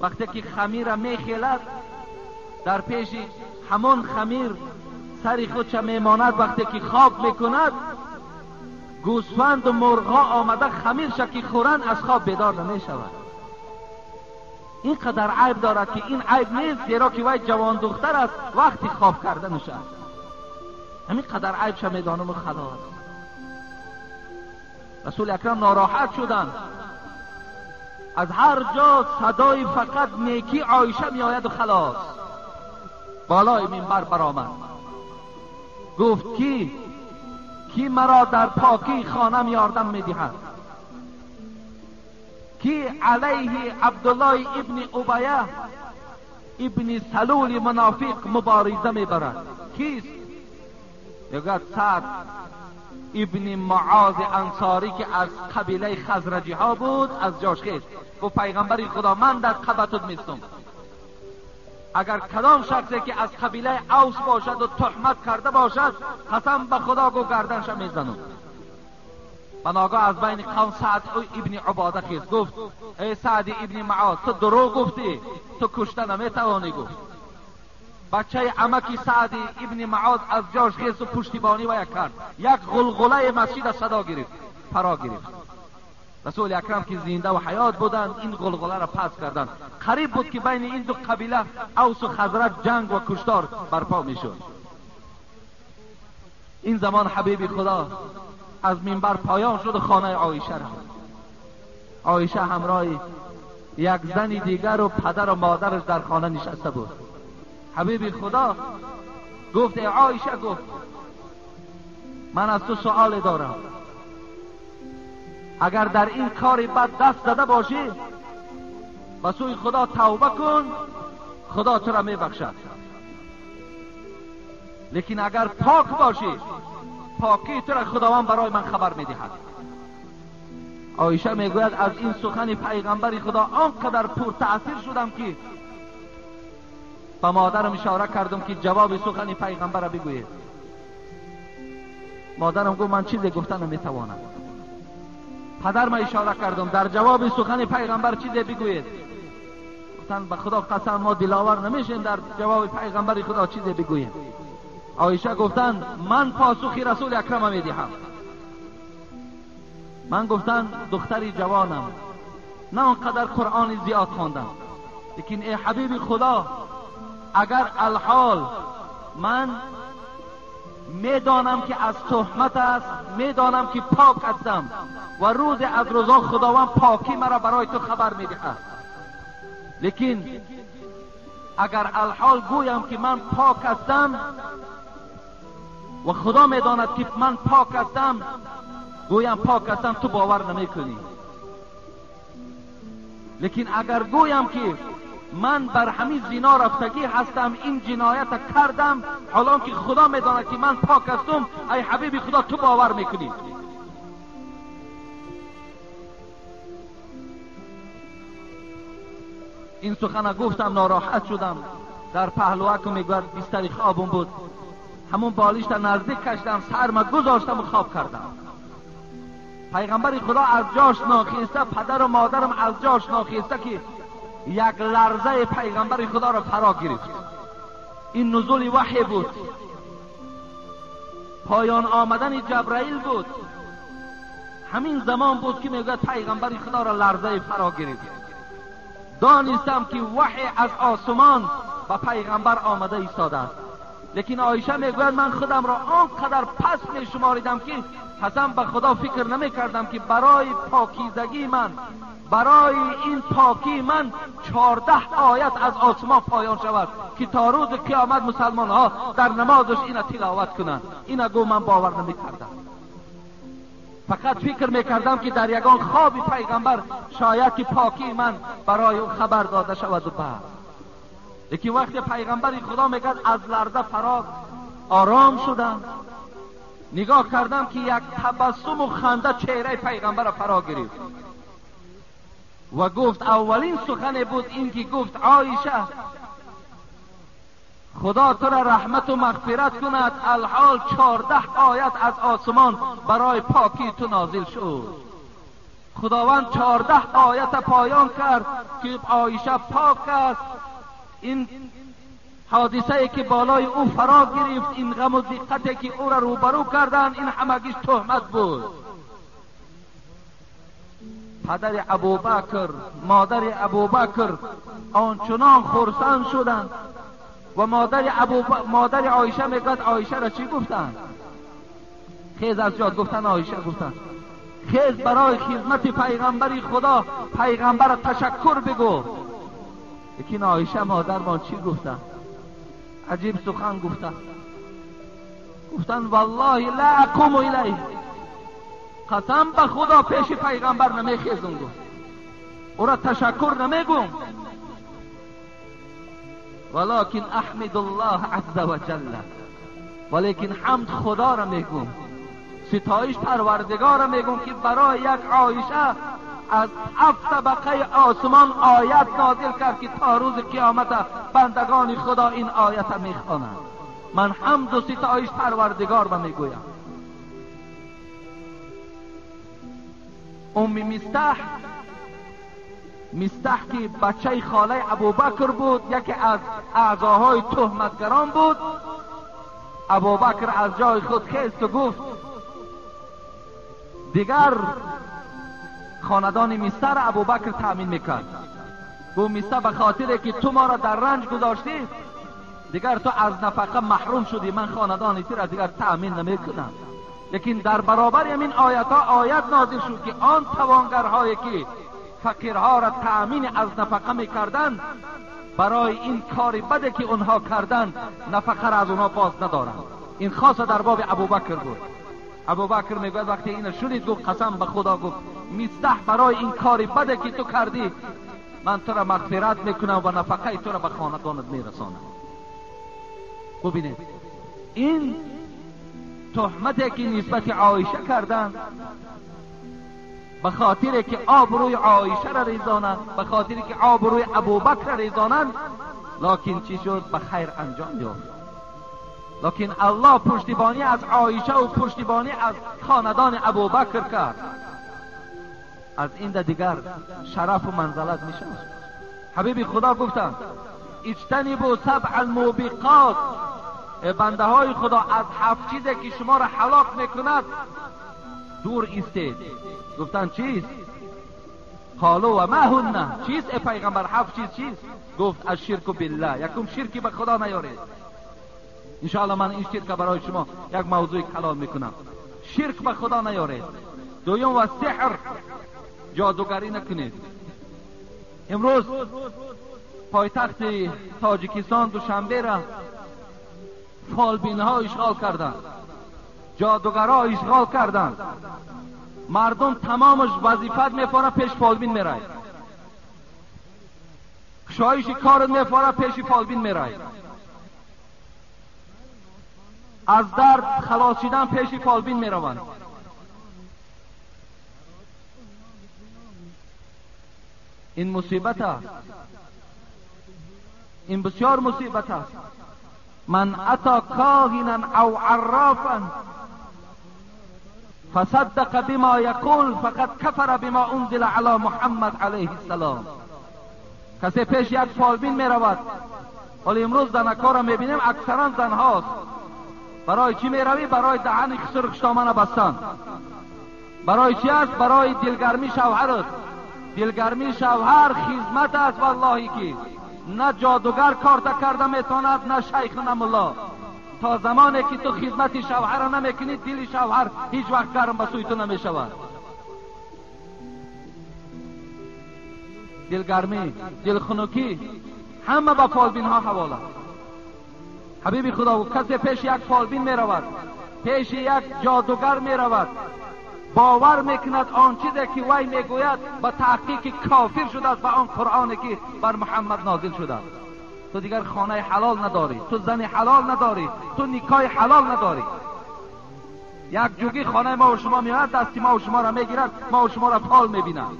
وقتی که خمیر میخیلد در پیش همان خمیر سر خودش میماند، وقتی که خواب میکند گوسفند و مرغها آمده خمیرش که خورند از خواب بیدار نمیشود. اینقدر عیب دارد که این عیب نیست، زیرا که وی جوان دختر است، وقتی خواب کردنش است. همین قدر عیبش میدانم و خلاص. رسول اکرم ناراحت شدند. از هر جا صدای فقط نیکی عایشه میآید و خلاص. بالای منبر برآمد، گفت کی مرا در پاکی خانم یاردم میدهد؟ که علیه عبدالله ابن ابیه ابن سلول منافق مبارزه میبرد؟ کیست؟ میگوید سعد ابن معاذ انصاری که از قبیله خزرجی ها بود از جاش خیست. گفت پیغمبر خدا من در قبتت میستم، اگر کدام شخصی که از قبیله اوس باشد و تهمت کرده باشد قسم به خدا گو گردنش میزنم. بناگاه از بین قوم سعد ابن عباده خیست، گفت ای سعد ابن معاذ تو دروغ گفتی، تو کشته نمیتوانی. گفت بچه عمکی سعد ابن معاذ از جاش خیست و پشتیبانی و یک کرد، یک غلغله مسجد صدا گرفت، فرا گرفت. رسول اکرم که زنده و حیات بودند این غلغله را پس کردند. قریب بود که بین این دو قبیله اوس و خزرج جنگ و کشتار برپا میشد. این زمان حبیب خدا از منبر پایان شد و خانه عایشه رفت. عایشه همراه یک زن دیگر و پدر و مادرش در خانه نشسته بود. حبیب خدا گفت ای عایشه، گفت من از تو سؤال دارم، اگر در این کار بد دست زده باشی به سوی خدا توبه کن، خدا تو را میبخشد، لیکن اگر پاک باشی پاکی تو را خداوند برای من خبر میدهد. عایشه میگوید از این سخن پیغمبر خدا آنقدر پرتأثیر شدم که به مادرم اشاره کردم که جواب سخن پیغمبر را بگوید. مادرم گفت من چیزی گفتن نمیتوانم. پدرم اشاره کردم در جواب سخن پیغمبر چیزی بگوید. گفتن به خدا قسم ما دلاور نمیشیم در جواب پیغمبر خدا چیزی بگوییم. عایشه گفتن من پاسخ رسول اکرم میدهم. من گفتن دختری جوانم، نه آنقدر قرآن زیاد خواندم، لیکن ای حبیب خدا اگر الحال من میدانم که از تهمت است، میدانم که پاک هستم و روز از روزا خداوند پاکی مرا برای تو خبر میدهد، لیکن اگر الحال گویم که من پاک هستم و خدا میداند که من پاک هستم، گویم پاک هستم تو باور نمیکنی، لیکن اگر گویم که من بر همین زنا رفتگی هستم، این جنایت کردم، حالا که خدا میداند که من پاک هستم، ای حبیب خدا تو باور میکنی. این سخن گفتم ناراحت شدم، در پهلوکم میگوید بستر خوابم بود، همون بالشت نزدیک کشیدم، سرم گذاشتم و خواب کردم. پیغمبر خدا از جاش ناخیسته، پدر و مادرم از جاش ناخیسته که یک لرزه پیغمبر خدا را فرا گرفت. این نزول وحی بود، پایان آمدن جبرائیل بود. همین زمان بود که میگوید پیغمبر خدا را لرزه فرا گرفت. دانستم که وحی از آسمان به پیغمبر آمده ایستاده است. لیکن عایشه میگوید من خودم را آنقدر پس می شماریدم که قسم به خدا فکر نمی کردم که برای پاکیزگی من، برای این پاکی من 14 آیت از آسمان پایان شود که تا روز قیامت مسلمان ها در نمازش اینا تلاوت کنند. اینا گو من باور نمی کردم، فقط فکر میکردم که در یگان خواب پیغمبر شاید که پاکی من برای او خبر داده شود و بعد. لیکن وقتی پیغمبر خدا میگد از لرزه فرا آرام شدم، نگاه کردم که یک تبسم و خنده چهره پیغمبر فرا گرفت و گفت اولین سخن بود این که گفت عایشه خدا تو را رحمت و مغفرت کند، الحال 14 آیت از آسمان برای پاکی تو نازل شد. خداوند 14 آیت پایان کرد که عایشه پاک است. این حادثه ای که بالای او فرا گرفت، این غم و دقتی که او را روبرو کردند، این همگیش تهمت بود. پدر ابوبکر، مادر ابوبکر آنچنان خرسند شدند و مادر عایشه میگوید عایشه را چی گفتند؟ خیز از جاد گفتن عایشه گفتند خیز برای خدمت پیغمبر خدا، پیغمبر تشکر بگو. لیکن عایشه مادر ما چی گفتند؟ عجیب سخن گفتند. گفتند والله لا اقوم الیه، قسم به خدا پیش پیغمبر نمیخیزم. گفت او را تشکر نمیگم، ولکن احمد الله عز وجل، ولیکن حمد خدا را میگم، ستایش پروردگار را میگم که برای یک عایشه از 7 طبقه آسمان آیت نازل کرد که تا روز قیامت بندگان خدا این آیت میخوانند. من حمد و ستایش پروردگار را میگویم. ام مستح، مستح که بچه خاله ابوبکر بود، یکی از اعضاهای تهمتگران بود، ابوبکر از جای خود خیست و گفت دیگر خاندان مستح را ابوبکر تأمین میکرد. گفت مستح به خاطر که تو ما را در رنج گذاشتی دیگر تو از نفقه محروم شدی، من خاندان تو را دیگر تأمین نمیکنم. لیکن در برابر همین آیت ها آیت نازل شد که آن توانگرهایی که فقیرها را تأمین از نفقه میکردند برای این کار بده که اونها کردند نفقه را از اونها باز ندارند. این خاصه در باب ابوبکر بود. ابوبکر میگوید وقتی اینو شنید گفت قسم به خدا، گفت مستح برای این کار بده که تو کردی من تو را مغفرت میکنم و نفقه تو را به خاندانت میرسانم. ببینید این تهمتی که نسبت عایشه کردند به خاطر که آبروی عایشه را ریزانند، به خاطر که آبروی ابوبکر را ریزانند، لکن چی شد؟ به خیر انجام یافت. لکن الله پشتیبانی از عایشه و پشتیبانی از خاندان ابوبکر کرد. از این دیگر شرف و منزلت میشه. حبیب خدا گفتند اجتنبوا سبع الموبقات، بنده های خدا از 7 چیزی که شما را هلاک میکند دور ایستید. گفتند چیست؟ قالوا و ما هن، چیست ای پیغمبر؟ 7 چیز چیست؟ گفت الشرک بالله، یکم شرکی به خدا نیارید. انشاءالله من این شرک برای شما یک موضوع کلام میکنم. شرک به خدا نیارید. دوم و سحر، جادوگری نکنید. امروز پایتخت تاجیکستان دوشنبه را فالبین ها اشغال کردند، جادوگرها اشغال کردند، مردم تمامش وظیفت میفاره پیش فالبین میرای، کشایش کار میفاره پیش فالبین میرای، از درد خلاص شدن پیش فالبین میروند. این مصیبت است، این بسیار مصیبت است. من اتا کاهنا او عرافا فصدق بما یقول فقد کفر بما انزل علی محمد علیه السلام. کسی پیش یک فالبین میرود، ولی امروز زنکا را میبینیم اکثرا زنهاست. برای چی میروی؟ برای دهن خسر خشتامن بستن. برای چی است؟ برای دلگرمی شوهرت. دلگرمی شوهر خدمت است والله که نه جادوگر کارت کرده میتواند، نه شیخ نه ملا. تا زمانی که تو خدمت شوهر را نمیکنی دل شوهر هیچ وقت گرم به سوی تو نمیشود. دلگرمی، دلخنکی همه به فالبین ها حواله. حبیب خدا کسی پیش یک فالبین میرود، پیش یک جادوگر میرود، باور میکند آن چیزی که وی میگوید به تحقیق کافر شده است به آن قرآنی که بر محمد نازل شده است. تو دیگر خانه حلال نداری، تو زن حلال نداری، تو نکاح حلال نداری. یک جوگی خانه ما و شما میآید، دست ما و شما را میگیرد، ما و شما را فال میبیند.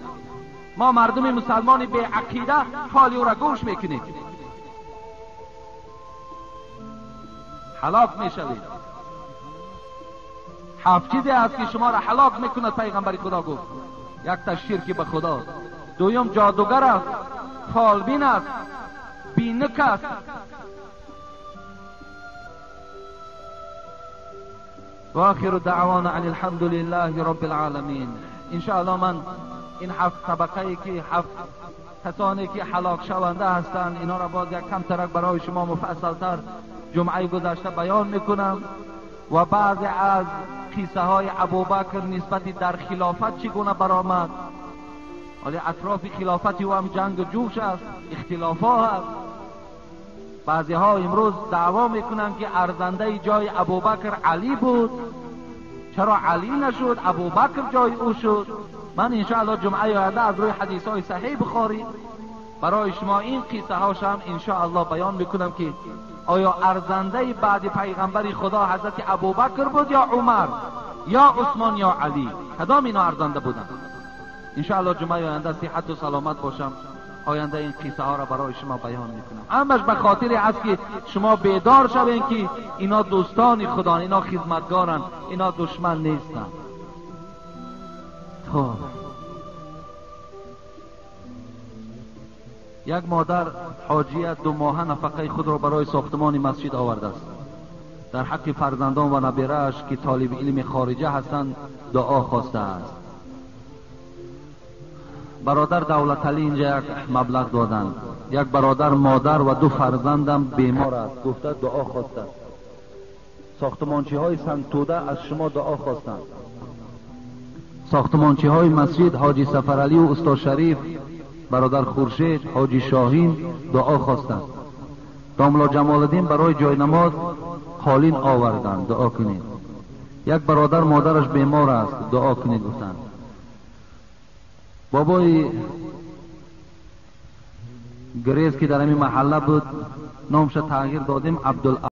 ما مردم مسلمان بی عقیده فال او را گوش میکنیم، هلاک میشوید. 7 چیزی است که شما را هلاک میکند پیغمبر خدا گفت. یک تا شرک به خدا، دویم جادوگر است، فالبین است، بینک است. و آخر دعوانا ان الحمد لله رب العالمین. انشاءالله من این 7 طبقه که 7 کسانی که هلاک شونده هستند اینا را باز یک کم ترک برای شما مفصلتر جمعه گذشته بیان میکنم و بعضی از قصه های ابوبکر نسبت در خلافت چگونه برآمد. ولی اطراف خلافت او هم جنگ و جوش است، اختلاف ها است. بعضی ها امروز دعوا میکنند که ارزنده جای ابوبکر علی بود، چرا علی نشد ابوبکر جای او شد؟ من انشاءالله جمعه آینده از روی حدیث های صحیح بخاری برای شما این قصه هاشم انشاءالله بیان میکنم که آیا ارزنده بعد پیغمبر خدا حضرت ابوبکر بود یا عمر یا عثمان یا علی، کدام اینا ارزنده بودند؟ انشاءالله جمعه آینده صحت و سلامت باشم، آینده این قصه ها را برای شما بیان میکنم. همش به خاطر است که شما بیدار شوین که اینا دوستان خدا، اینا خدمتگارن، اینا دشمن نیستن. خب یک مادر حاجیه 2 ماهه نفقه خود را برای ساختمان مسجد آورده است. در حق فرزندان و نبیره‌اش که طالب علم خارجه هستند دعا خواسته است. برادر دولت علی اینجا یک مبلغ دادند. یک برادر مادر و 2 فرزندم بیمار است، گفته دعا خواسته. ساختمانچی های سنگتوده از شما دعا خواستند. ساختمانچی های مسجد حاجی سفرعلی و استاد شریف، برادر خورشید، حاجی شاهین دعا خواستند. داملا جمال برای جای نماز قالین آوردند، دعا کنید. یک برادر مادرش بیمار است، دعا کنید گفتند. بابای گریز که در همین محله بود نامش تغییر دادیم عبدالعزیز.